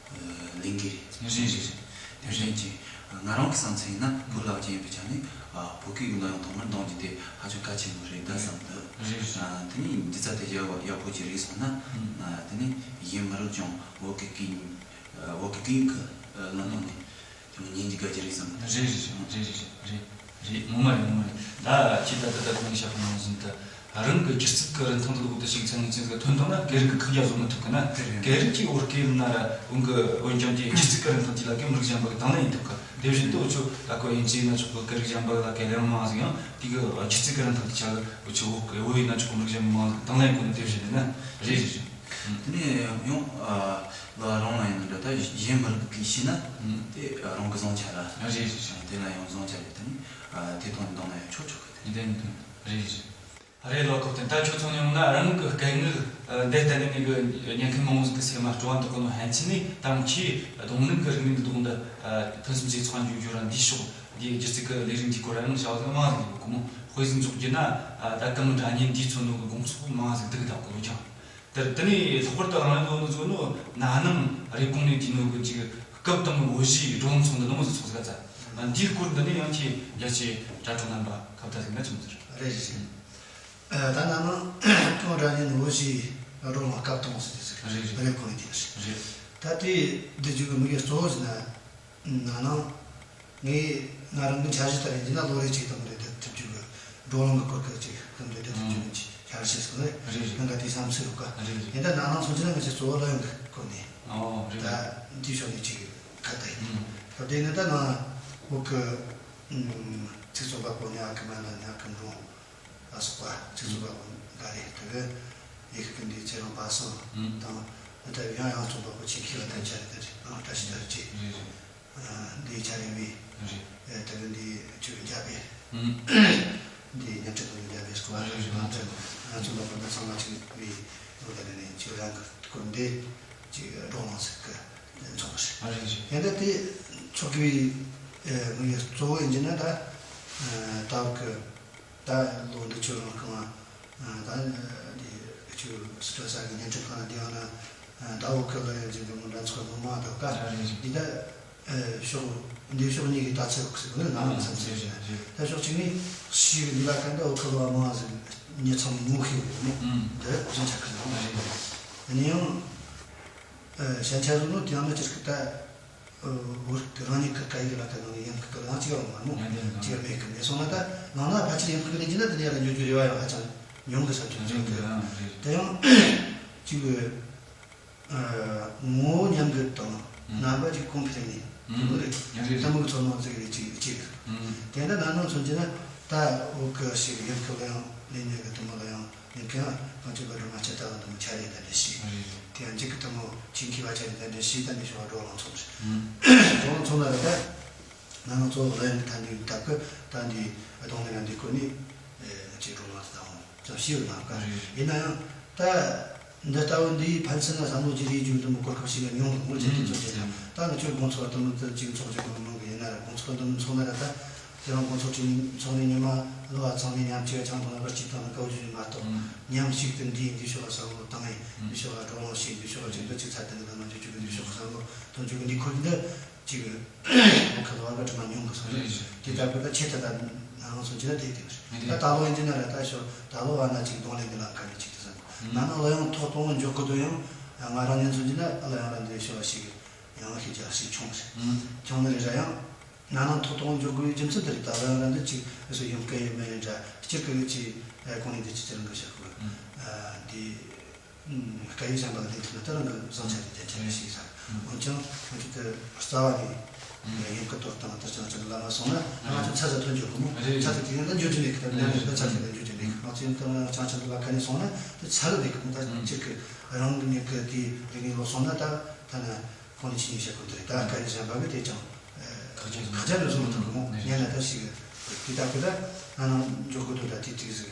ཨ་ལས་འགན་རེད། རེད་རེད་རེད། དེ་བཞིན་གྱི་ང་རང་གི་བསམ་ཚུལ་ཡིན་ན་བོད་གླུ་བ་ཅན་ཡིན་པའི་ཆ་ནས་ཨ་བོད་སྐད་ཀྱི་གླུ་དབྱངས་ཐོག་མར་འདོན་རྒྱུ་དེ་ཧ་ཅང་གལ་ཆེན་པོ་རེད་ད་བསམ་འདུག། རེད་རེད། ཨ་དེ་ནས་སྒྱུ་རྩལ་དེ་ཡག་ཡག་པོ་ཅིག་རེད་སོང་ན། ཨང་། ཨ་དེ་ནས་གཞན་མི་རིགས་ཀྱང་བོད་ཀྱི་སྐད་བོད་ཀྱི་སྐད་ཡིག་གི་ལམ་ནང་ནས་དེ་མོ་ཉན་རྒྱུ་དགའ་རྒྱུ་རེད་བསམ། རེད་རེད་རེད་རེད་རེད་རེད། ངོ་མ་རེད། ངོ་མ་རེད། ད་ཁྱེད་ད་ད་ད་གོང་ནས་བཤད་པ་ནང་བཞིན་དུ་རང་གི་སྒྱུ་རྩལ་གི་རིན་ཐང་དུ་ལོག་དུ་ཞིག་ཚན་ཚན་གི་ཐོན་དང་ན་སྐད་རིགས་གི་ཁག་རྒྱ་བཟོ་མི་ཐུབ་གི་ན། དེ་རེད། སྐད་རིགས་ཀྱི་བོད་སྐད་ཡིན་ན་ར་འོན་གི་འོན་ཀྱང་དེ་སྒྱུ་རྩལ་གི་རིན་ཐང་དེ་ལ་སྐད་མི་རིགས་གཞན་པ་གི་དང་ལེན་ཡིན་ཐུབ་གི། དེ་བཞིན་དུ་འུ་ཆོ་ད་ཁོ་དབྱིན་ཇི་ཡིན་ན་ཆོག་གི། སྐད་རིགས་གཞན་པ་གི་ལ་སྐད་ལེན་མང་ཟིག་ཡང་དེ་གི་སྒྱུ་རྩལ་གི་རིན་ཐང་དེ་ཆ་གི་འུ་ཆོ་བོད་གི་བོད་ཡིན་ན་ཆོག་གི། མི་རིགས་གཞན་པ་མང་ཟིག་དང་ལེན་གོ་ནི་དེ་བཞིན་དུ་ན་རེད་རེད་རེད། དེ་ནས་ཡང་ཨ་ལ་རང་ལ་ཡིན་ན་འདྲ་ད་གཞན་མི་རིགས་ཀྱིས་ཤེས་ན་ཨང་། དེ་རང་གི་བཟང་ཆ་ར། རེད་རེད་རེད། དེ་ལ་ཡང་བཟང་ཆ་རེད། དེ་ནི་ཨ་དེ་དང་འདང་ན་ཡང་ཆོག་ཆོག་གི། དེ་ནི་དེ་ནི་དེ་རེད་རེད། རེད་ལོ་ཁོ་དེ་ད་ཁྱོད་ཚོ་ནས་ཡོང་ན་རང་གི་སྐད་ངག་འདི་ལྟ་ནས་ནི་གི་ཉན་མཁན་མང་བོ་ཟིག་གི་སེམས་ལ་སྤྲོ་བ་འདོགས་གོ་ནོ་ཕན་ཆད་ནས་ད་ཁྱེད་གདོང་ལེན་གི་རིག་གནས་འདི་དག་འདི་ཕུན་སུམ་ཚོགས་ཚང་འཇུག་རྒྱུ་ར་འདིའི་ཕྱོགས་འདིའི་སྒྱུ་རྩལ་གི་ལས་རིགས་འདིའི་སྐོར་ར་ཡང་བྱ་བ་ཟིག་མང་ཟིག་ཡོད་གོ་མོ། དཔེ་ཟིག་འཇོག་རྒྱུ་ན་ད་གང་འདྲ་ཉིན་འདིའི་ཚོ་ནོ་གི་དགོངས་ཚོགས་མང་ཟིག་འདུག་གདའ་གོ་ལོ་ཀྱང་། དེར་དེ་ནས་ལྷག་པར་དུ་རང་ལུགས་ནི་བཟོ་ནོ་ན་ནིང་རེབ་གོང་ནས་དུས་ནོ་གི་ཅིག་སྐབས་དང་བོད་གཞིས་འགྲོ་འོང་ཚོགས་འདུ་ནང་བཟོ་ཚོགས་ཟིག་ཚ། འདིའི་སྐོར་འདི་ནས་ཡང་ཁྱེད་རྒྱལ་སྤྱིའི་དྲ་གྲོགས་རྣམ་པ་ཁ་བརྡ་ཟིག་ན་ཅི་མོ་ཟེར། རེད་རེད་རེད། ཨ། ད་ནང་ནང་ཀུན་དགའ་ནས་བོད་ཀྱི་བགྲོ་གླེང་སྐབས་དང་ཟེར་དེ་ཟེར། རེད་རེད། རེད་གོ་ནས་དེ་རེད། རེད། ད་དེ་འདི་རྒྱུ་གི་དམིགས་ཡུལ་གཙོ་བོ་ཟེར་ན། ནང་ནང་ངས་ང་རང་གི་འཆར་གཞི་ལྟར་ཡིན་ན་ལོ་རེ་གཅིག་དང་རེ་དེབ་ཐེབས་རྒྱུ་གི་བགྲོ་གླེང་གི་སྐོར་གི་ཅིག་གི་རེ་དེབ་ཐེབས་རྒྱུ་གི་ཅིག་འཆར་གཞི་ཟིག་རེད། རེད་རེད། ང་ག་དེ་བསམ་ཚུལ་ཡོད་ཀ། རེད་རེད། ཡིན་ད་ནང་ནང་སོང་ཅི་ན་ང་ཚོ་གཙོ་བོ་ལོ་ཡོང་གི་སྐོར་ནས། ཨོ་རེད། ད་འདི་ཕྱོགས་ནས་ཅིག་ཁ་བརྡ་ཡིན། ཨུམ། སྐབས་དེ་ནི་ད་ནང་བོད་གི་ཚིག་རྩོམ་པ་པོ་ཉག་གི་མ་ན་ཉག་གི་འབྲོང་ལ་སོགས་པ་ཚིག་རྩོམ་པ་པོ་འགའ་རེ་དེ་གི་ཡི་གེ་འདི་ཚེ་རིང་པ་སངས་དང་ད་ཡང་ཡང་རྩོམ་པ་པོ་ཆེན་ཤོས་ལ་བསྟན་འཆར་དེ་རེད། བཀྲ་ཤིས་དར་རྒྱས། རེད་རེད། འདི་འཆར་ཡིན་པས། རེད། དེ་གི་འདི་ཆོས་རྒྱ་པས། འདི་ཉམས་ཆག་གི་རྒྱ་པས་སྐོར་བ་རེད། རེད། རྩོམ་པ་པོ་འདི་ཚང་མ་ཅིག་བའི་ལོ་ད་ནས་ཆོས་རང་གི་སྐོར་འདི་ཅིག་བགྲོ་གླེང་ཟིག་གི་མཚོན་པ་རེད། ཡིན་ད་དེ་ཚོགས་པའི་དམིགས་ཡུལ་གཙོ་བོ་ཡིན་གྱི་ན་ད་ད་བར་གི་ད་ལོ་འདི་ཆོས་རང་གང་ད་འདི་ཆོས་སི་ཏྲ་ས་གི་བརྙན་འཕྲིན་ཁང་ལ་འདི་ཡང་ན་ད་བོད་ཁུལ་ལ་ཡང་ཅིག་འདི་མོ་འདྲ་ཚོགས་མི་མང་འདུག་ག། འདི་ད་ཕྱོགས་འདི་ཕྱོགས་གཉིས་ཀྱི་ལྟ་ཚུལ་ཟེར་གི་ནི་ནང་བསམ་ཚུལ་ཞིག་ད་ཕྱོགས་གཅིག་ནས་ཤི་གི་འདི་ལ་ག་འདི་བོད་ཁུལ་བ་མང་ཟིག་ཉེ་ཚང་ངོ་ཤེས་ཡོད་མོ་འདི་གཞན་ཆ་གི་ནང་ཡིན་ཡང་ཞན་ཆ་ཟིག་ནོ་དེ་ཡང་ན་ཅིག་གི་ད། བོད་རིགས་རང་ཉིད་ཀྱི་སྐད་ཡིག་ལ་ད་ནང་ཡང་ཁུག་གི་རང་གཅིག་ཡང་མ་ནོ། ཡང་དེ་ཡང་གཅིག་མེད་གི་མེད་སོང་ན་ད་ནང་ན་ཕལ་ཆེར་ཡང་ཁུག་ལས་ཀྱི་ན་དེ་ནས་ཡང་འགྱོ་རྒྱུ་རེ་བ་ཡང་ཧ་ཅང་ཉུང་གི་ས་ཆ་ཡང་ཅིག་དེ་གི་ཡང་རེད། དེ་ཡང་གཅིག་གི་ངོ་བོ་མཉམ་འགུལ་དང་རྣམ་པ་ཅིག་གོང་འཕེལ་ནས་དེ་མོ་རེད། ཡང་རེད། ལྟད་མོ་གི་ཚོར་སྣང་ཟིག་རེད་ཅིག་ཅིག་དེ་འདྲ་ན་ནང་མཚོན་གྱི་ན་ད་བོད་གི་ཞིག་ཡང་ཁུག་ལ་ཡང་ལས་ཉེ་གི་དེ་མོ་ལ་ཡང་། ཡིན་ཀྱང་ང་ཚོའི་བོད་རིགས་མ་སྤྱི་དག་ལ་འདི་མོ་འཆར་ཡིག་དེ་འདྲ་ཞིག་རེད། དེ་ཡང་འཇིག་གི་དེ་མོ་ཆིང་ཁི་བ་འཆར་ཡིག་དེ་འདྲ་ཞིག་ད་འདི་ཞོག་བགྲོ་གླེང་ཚོགས་རེད། བགྲོ་གླེང་ཚོགས་ན་རེད་ད། ང་ཚོ་ལ་ཡང་ད་འདི་ད་གི་ད་འདི་གདོང་ལེན་ལ་འདི་སྐོར་ནས་ང་ཚོའི་བགྲོ་གླེང་དེ་དང་ཙམ་ཞིག་ཡོད་ན་ག། རེད། ཡིན་ན་ཡང་ད་འདི་ལྟ་བུ་འདིའི་ཕན་ཚུན་ལ་བསམ་བློ་ཅིག་རེ་རྒྱུ་འདི་མོ་གོ་སྐབས་ཞིག་ལ་མྱོང་གི་མོ་ཅིག་དེ་ཚོ་བྱས་ན་ད་ང་ཚོའི་དགོང་ཚོགས་དེ་མོ་དེ་ཅིག་ཚོགས་རྒྱུ་གི་མི་མང་གི་ཡིན་ན་རེད། དགོང་ཚོགས་དེ་མོ་ཚོགས་ན་རེད་ད། དེ་རིང་དགོང་ཚོགས་ཁྲིད་ཚོགས་ནས་ཉི་མ་གླུ་བ་ཚང་མས་ཉམས་ཆེ་བ་ཆང་འཐུང་ལ་བར་གཅིག་ཐང་ལ་དཀའ་བ་ཞུ་རྒྱུ་མ་གཏོགས། ཨང་། མཉམ་གཅིག་ཏུ་འདིའི་འདི་ཕྱོགས་ལ་བསམ་བློ་བཏང་ངས་འདི་ཕྱོགས་ལ་བགྲོ་གླེང་བྱས་འདི་ཕྱོགས་ལ་ཅིག་ཏུ་ཅིག་ཚར་དེ་འདི་ལ་མ་འཇུག་རྒྱུ་གི་འདི་ཕྱོགས་ལ་བསམ་བློ་གཏོང་རྒྱུ་གི་འདི་ཁུར་འདི་ཅིག་གི་ཁ་ལོ་བ་ག་དྲི་མ་ཉུང་གི་སོང་རེད། དེ་ལྟ་བུ་ད་ཆེད་དུ་ད་ནང་སོང་ཅི་ན་དེ་དེ་རེད། ད་ད་ལོ་ཡིན་གྱི་ན་ར་ད་ཤོ་ད་ལོ་བ་ན་ཅིག་གདོང་ལེན་འདི་ལ་ག་ནས་ཅིག་ཏུ་བསམ་ན་ནང་ལོ་ཡང་ཐོག་གཏོང་འཇོག་གི་དོན་ཡང་ང་རང་ཉན་སོང་ཅི་ན་ཨ་ལ་ཡང་ར་འདི་ཤོ་བ་ཞིག་ཡང་ཤེས་རྒྱ་ཞིག་བྱུང་རེད། བྱུང་ནི་རེད་ར་ཡང་། ན་ནིང་ཐོག་གཏོང་འཇོག་དགོས་རྒྱུ་མཚན་དེ་རེད། ད་ལོ་ཡང་ར་འདི་ཅིག་ཨེ་སོ་ཡོང་སྐད་ཡོད་མེད་རེད་འདྲ་སྤྱིར་གི་ཅིག་ཨེ་གོང་ནས་འདི་ཅིག་དེ་རིང་གི་ཤག་གི་ཨ་འདི་སྐད་ཡིག་གཞན་པ་ལ་བདེན་ཐུབ་ན་ད་རང་གི་བཟང་ཆ་རེད་དེ་ཆ་རེད་ཞིག་ས། འོན་ཀྱང་ང་ཚོ་དེ་རྩ་བ་ནས་ཡོང་སྐད་གཏོར་སྟངས་དེ་ཅང་ཅང་ལ་མ་སོང་ན་ང་ཚོ་ཚ་ཚ་ཐོན་འཇོག་གི་མོ། ཚ་ཚ་དེ་ཡང་ད་འཇོག་རྒྱུ་མེད་གི། ད་ལན་རེད་ད་ཚ་ཚ་ད་འཇོག་རྒྱུ་མེད་གི། ང་ཚོ་ཡང་ད་ང་ཅང་ཅང་ལ་ག་ནས་སོང་ན་དེ་ཚ་གི་མེད་གི་མོ། ད་སྤྱིར་གི་རང་གི་མྱིག་གི་དེ་རིག་གནས་ལོ་སོང་ན་ད་ཐ་ན། ཁོང་ནི་ཕྱི་ཉིན་བཤད་ཁོ་ཐུ་རེད། ད་སྐད་ཡིག་གཞན་པ་གི་དེ་ཅང་ཁག་ཅན་ཁག་ཅན་རེད་བཟོ་མི་ཐུབ་གི་མོ། ངས་ལ་ད་ཞིག་དེ་ལྟ་གི་ད་ང་ནང་འཇོག་གི་འདུག་ད་དེ་དེ་ཟིག་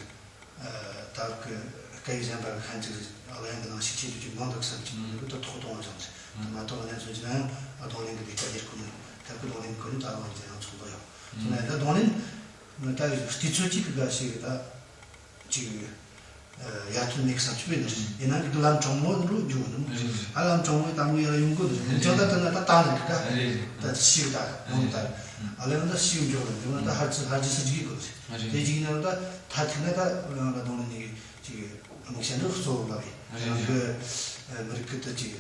ད་གི་སྐད་ཡིག་གཞན་པ་གི་ཁན་ཅིག་ཨ་ལ་ཡང་གི་ནང་ཞིག་ཆེད་དུ་ཅིག་མང་འདུག་བསམ་གྱི་མི་འདུག་ད་ཐོག་གཏོང་བ་ཅང་ཚེ་ད་མ་གཏོགས་ང་ནས་མཚོན་གྱི་ན་ཡང་ཨ་གདོང་ལེན་གི་དེ་སྐད་སྒྱུར་ཁོ་ནི་ད་གི་གདོང་ལེན་གི་ཁོ་ནི་ད་ལོ་འདི་ཡང་ཚོགས་པ་ཡོད་སོང་ན་ད་གདོང་ལེན་ད་དུས་ཚོད་གཅིག་གི་ག་ཞིག་ད། ཅིག་ཡ་ཐུན་མེད་ས་ཆུ་བེ་ནི་རེད། ཡིན་ན་ལམ་དྲང་མོ་འགྲོ་རྒྱུ་ནི། ཨ་ལམ་དྲང་མོ་ད་མོ་ཡར་ཡོང་དགོས་ནི་རེད། ཅང་ད་ད་ན་ད་ད་ནི་རེད་ཀ། ད་ཤིག་ད་མོ་ད། ཨ་ལེ་ན་ད་ཤིག་འཇོག་ནི་འཇོག་ན་ད་ཧར་ཅི་ཧར་ཅི་ས་ཅིག་གི་དགོས་རེད། དེ་ཅིག་ཡིན་ན་ད་ད་ཐིག་ན་ད་རང་ལ་གདོང་ནི་ཅིག་དམིགས་བྱ་འདྲ་གཙོ་བོ་ལ་བས་རང་གི་མི་རིགས་ཀྱི་ད་ཅིག་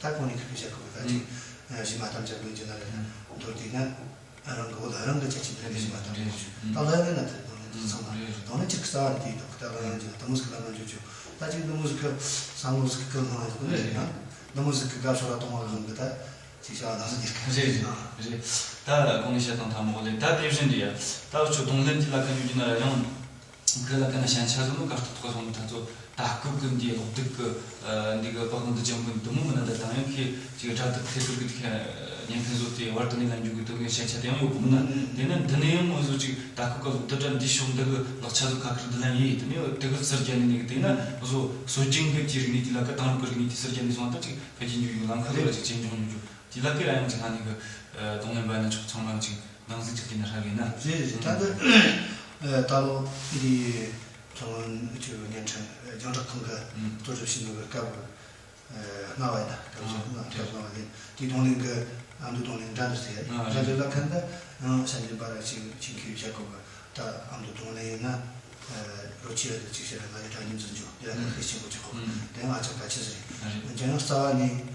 ད་གོང་ནས་ཁ་ཁ་བཤད་ཁོ་ད་ཅིག་གཞི་མ་གཏམ་བྱ་དགོས་ཀྱི་ན་རེད། མདོར་བསྡུས་ན། རང་གི་བོད་ལ་རང་གི་ཁྱད་ཆོས་དེ་འདྲ་ཞིག་མ་གཏོགས་མི་འདུག་ད་ལོ་ཡང་ན་དེ་དང་ནི་ཚང་མ་དང་ནི་གཅིག་རྩ་བ་རེ་དེ་ཡིན་ད་ལོ་ཡང་གཅིག་དེ་མོ་ཟིག་ལ་མ་འཇོག་ཆོག་ད་གཅིག་དེ་མོ་ཟིག་གི་བསམ་བློ་ཟིག་གི་ལྷང་ཡོད་ནི་རེད་ན་དེ་མོ་ཟིག་གི་དགའ་ཕྱོགས་ལ་གཏོང་བ་ལྷང་གི་ད་ཅིག་བྱ་བ་ནང་ཟིག་རེད་རེད། ད་གོང་ནས་བཤད་དང་ཐ་མོ་ལེ་ད་དེ་བཞིན་དུ་ཡ་ད་འུ་ཆོ་གདོང་ལེན་དེ་ལ་ག་ཉོ་རྒྱུ་ན་ཡང་ཁི་ལ་ཀ་ན་ཞན་ཆ་ཟིག་ནོ་གར་ཐོག་ཐོག་སོང་ད་ཚོ། ད་སྐབས་ཀྱི་འདིའི་གློག་རྡུལ་གྱི་འདི་གི་པགས་ཀོང་དུ་ཅན་པོ་འདི་མོ་མིན་ན་ད་དང་ཡང་ཁྱེད་ཅིག་སྒྲ་དེབ་ཐེར་ཐུར་གི་དེ་ཁ་ཉན་མཁན་བཟོ་དེ་བར་དུ་ནས་ལན་རྒྱུ་གི་དོན་གི་ཞན་ཆ་དེ་ཡང་ཡོད་གི་མིན་ན། དེ་ནི་འདི་ནས་ཡང་ངོ་བཟོ་ཅིག་ད་སྐབས་ཀྱི་གློག་རྡུལ་སྒྲ་འདི་ཕྱོགས་འདི་གི་ལག་ཆ་ཚོ་ཁ་ཁར་འདི་ལན་ཡིན་དེ་ནས་དེ་གི་ཚུར་རྒྱན་ནས་ནི་གི་དེ་ན་བཟོ་སྲོལ་རྒྱུན་གི་དེ་རིག་གནས་དེ་ལ་གི་དེང་རབས་ཀྱི་རིག་གནས་དེ་ཚུར་རྒྱན་ནས་སོང་ད་ཅིག་འཕེལ་རྒྱས་འགྱུར་ཡོང་ལམ་ཁ་ལ་ཅིག་ཇེ་མགྱོགས་འགྱུར་རྒྱུ་དེ་ལ་གི་ར་ཡང་ཅིག་ཧ་ནི་གི་གདོང་ལེན་པ་ཡིན་ན་ཆོག་ཚང་མ་ཅིག་འདང་ཟིག་ཅིག་དེ་ན་ཧྲ་གི་ན། རེད་རེད་རེད། ད་འདི་ད་ལོ་འདི་ཁྲང་ཅུ་བརྙན་འཕྲིན་རྒྱང་བསྒྲགས་ཁང་གི་གཙོ་སྒྲུབ་བྱས་ནོ་གི་སྐབས་ལྔ་བ་ཡིན་ན་སྐབས་ལྔ་སྐབས་ལྔ་བ་ཡིན་དེའི་གདོང་ལེན་གི་ ཨ་མདོའི་རྡུང་ལེན་འདྲ་འདི་ཟེར་ཡ། ཨ་འདྲ་འདི་ལ་ཁན་ད་ཨང་ཤན་ཅིན་པ་ར་ཅིག་ཅིག་གིས་བྱ་དགོས་པ། ད་ཨ་མདོའི་རྡུང་ལེན་ཡིན་ན་རོ་ཆི་ར་དེ་ཅིག་བྱས་ན་ང་ཡི་དྲ་མཉམ་འཛིན་རྒྱུ་དེ་ལ་ཁ་ཤས་ཆེན་པོ་ཅིག་གོ། ཨང་དེ་ང་ཅག་ད་ཆི་ཟེར་ཡིན། ཨ་རེད། འཇམ་དབྱངས་རྩ་བ་ནས་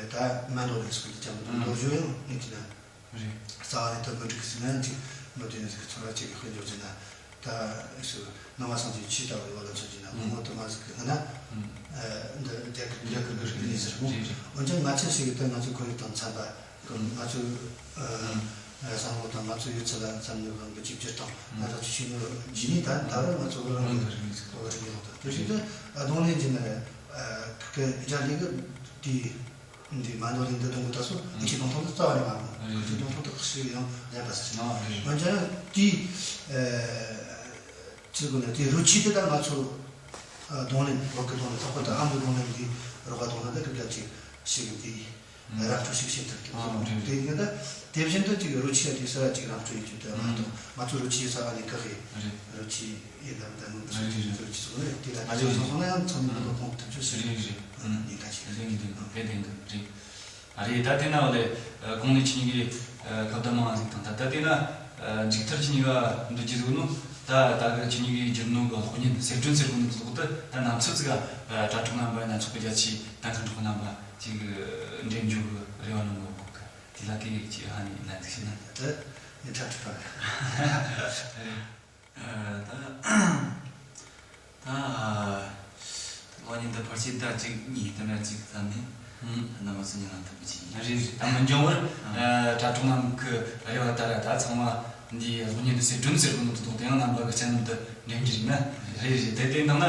ད་མ་འདོད་ལས་སུ་ཀྱི་ཅང་འདོད་རྒྱུ་ཡང་ངས་ཀྱི་ན། རེད། རྩ་བ་ནས་ད་མི་འགྲིག་གི་ཟེར་ན་ཅིག་མི་དེ་ནས་ཟིག་ཚོར་བ་ཅིག་གི་དཔེ་འཇོག་ཟེར་ན། ད་སུ་ནང་མ་སངས་རྒྱས་ཆོས་ལྟ་བུའི་བ་ལ་མཚོན་གྱི་ན་ཨང་ངོ་མ་དུ་མ་ཟིག་གི་ན། ཨང་། འདི་རྒྱ་གི་རྒྱ་གི་གི་རིག་གནས་ཟེར་མོ། རེད་རེད། འོན་ཀྱང་ང་ཚོས་ཞིག་ད་ང་ཚོའི་ཁོར་ཡུག་དང་འཚམ་པ་གི་ང་ཚོའི་ཨང་བསམ་བློ་དང་ང་ཚོའི་ཡོད་ཚད་ལ་འཚམ་ནུས་པ་གི་གཅིག་གྱུར་དང་ང་ཚོ་ཆོས་ཉིད་རྗེས་ནས་ད་ད་རུང་ང་ཚོ་བོད་རང་གི་བོད་རིག་གནས་དང་དེ་བཞིན་དུ་རྡུང་ལེན་གྱི་ན་རེད། ཁི་རྒྱ་ལས་གི་དེའི། འདི་མ་འདོད་ལས་འདི་གཏོང་གི་ད་སོ་ཨ་ཁྱི་གཏོང་ཐོག་ཏུ་རྩ་བ་ནས་མ་གཏོང་། ཨ་ཁྱི་གཏོང་ཐོག་ཏུ་ཞིག་ཡང་ཡང་པ་ཟེར། ཨ་རེད། འོན་ཀྱང་དེ་ཚིག་གོ་ནས་དེ་རུ་ཆི་དེ་ད་ང་ཚོ་གདོང་ལེན་བོད་ཀྱི་གདོང་ལེན་ཐོག་པ་ད་ཨ་མདོ་གདོང་ལེན་འདི་རོགས་པ་གདོང་ལེན་ད་གི་རྒྱ་ཆེ་ཞིག་འདི་རབ་ཏུ་ཞིག་བྱེད་ཐུབ་ཀྱི་ཨ་རེད། དེ་ཡིན་ད་དེ་བཞིན་དུ་ཅིག་རུ་ཆི་ཡ་དེ་ས་ཡ་ཅིག་རབ་ཏུ་ཡིན་རྒྱུ་དེ་མ་གཏོགས་ང་ཚོ་རུ་ཆི་ས་བ་ནས་ག་གི་རུ་ཆི། ཡིན་ལ་ད་ནང་དུ་ཨ་རེད་རེད། ཚོད་ཀྱི་སོང་ནས་དེ་ལ་ཨ་རེད་རེད། སོང་ན་ཡང་ཚང་མ་ལོ་གོང་དུ་ཆུ་ཟེར་རེད་རེད། ཡིན་ད་ཆེ་ལྡན་གྱི་འདུག་དེ་ལྡན་གྱི་རེད། ཨ་རེད། ད་དེ་ན་བ་ལས་གོང་ནས་ཁྱེད་གཉིས་ཀྱིས་ཁ་བརྡ་མང་ཟིག་དང་ད་ད་དེ་ན་མཇུག་མཐར་ཁྱེད་གཉིས་ཀ་འདི་ཅི་ཟིག་ནོ། ད་ད་གི་ཁྱེད་གཉིས་ཀྱིས་བསྒྱུར་ནོ་གི་གློག་བརྙན་ཟེར་སྒྲོན་ཟེར་གོ་ནི་གི་ལོག་ད་ད་ནམ་ཚོད་ཟིག་ག་དྲ་གྲོགས་རྣམ་པ་ཡིན་ན་ཚོགས་པའི་རྒྱ་ཆེའི་གཏན་འཁེལ་གྲོགས་རྣམ་པ་ཅིག་འགྲེམས་འཇུག་གི་རེ་བ་ནང་གི་གོ་གི་དེ་ལ་དེ་ཅི་ཧ་ནི་ལན་ཟིག་ཤེས་ན། ད་ནི་ཁྲ་ཁྲི་ཕ་གི་ད། ད་གློག་བརྙན་འདི་ཕལ་ཆེར་ཟླ་གཅིག་གཉིས་དེ་འདྲ་ཅིག་ཙམ་ནས་ཨང་རྣམ་པ་ཚོ་ཉིད་ལ་ཐུག་པ་ཅིག་ཡིན། རེད་རེད། ད་མི་འགྱངས་བར་ཨང་དྲ་གྲོགས་རྣམས་ཀྱི་རེ་བ་ལྟར་ད་ཚང་མ་འདིའི་གློག་བརྙན་འདི་ཟེར་སྒྲོན་ཟེར་གོ་ནོ་དེ་དང་དེ་ཡང་རྣམ་པ་གི་སྤྱན་ལམ་དུ་འགྲེམས་ཀྱི་རིགས་ན། རེད་རེད། དེ་དེ་འདང་ན་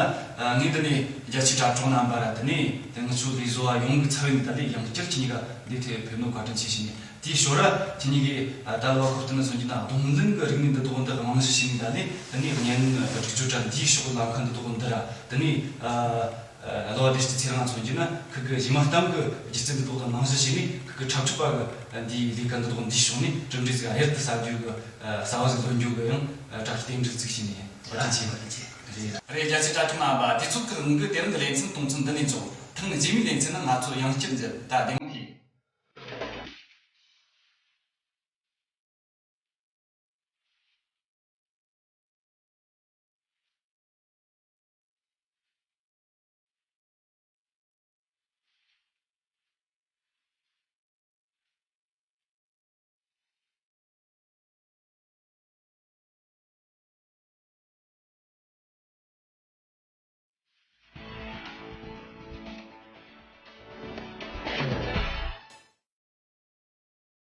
ངས་འདི་ནས་རྒྱ་ཆེའི་དྲ་གྲོགས་རྣམ་པ་ར་དེ་ནས་དེ་ང་ཚོ་ལས་བཟོ་བ་ཡོངས་ཀྱི་ཚབ་ཡིན་ད་ལས་ཡང་བསྐྱར་ཁྱེད་གཉིས་ཀ་འདི་ཐད་ཕེབས་ནོ་བཀའ་དྲིན་ཆེ་ཞུ་ནས། དེའི་ཞོར་ར་ཁྱེད་གཉིས་ཀྱིས་ད་ལོ་ཁོ་བསྟན་ན་སོང་གི་ན་རྡུང་ལེན་གྱི་རིག་གནས་འདི་དག་འདི་རྨང་གཞི་བྱས་ནས་ད་ལས་དེ་ནས་བརྙན་སྒྲིག་སྦྱོར་དྲ་འདིའི་ཕྱོགས་ལམ་ཁ་འདི་དག་འདི་ར་དེ་ནས་གླུ་བ་བདེ་སྐྱིད་ཚེ་རིང་སོང་གི་ན་ཁོ་གི་གཞས་མ་གཏམ་གྱི་སྒྱུ་རྩལ་འདི་དག་དང་རྨང་གཞི་བྱས་ནས་ཁོ་གི་འཁྲབ་ཁྲིད་པ་གི་འདིའི་ལས་ཀ་འདི་དག་འདིའི་ཕྱོགས་ནས་གྲུབ་འབྲས་ཟིག་ག་ཧེར་དུ་ཟ་རྒྱུ་གི་གསར་བ་ཟིག་ལོན་རྒྱུ་གི་ཡང་དྲ་རྒྱ་རྟེན་འབྲེལ་ཅིག་བྱས་ནས་བཀའ་དྲིན་ཆེ། རེད། རེད། རྒྱ་ཆེ་དྲ་གྲོགས་རྣམ་པ། དུས་ཚོད་ཀྱི་དབང་གིས་དེ་རིང་གི་ལེ་ཚན་གཏོང་མཚམས་འདི་ནས་འཇོག་ཐེངས་རྗེས་མའི་ལེ་ཚན་ནང་ང་ཚོ་ཡང་བསྐྱར་མཇལ། ད་བདེ་མོ།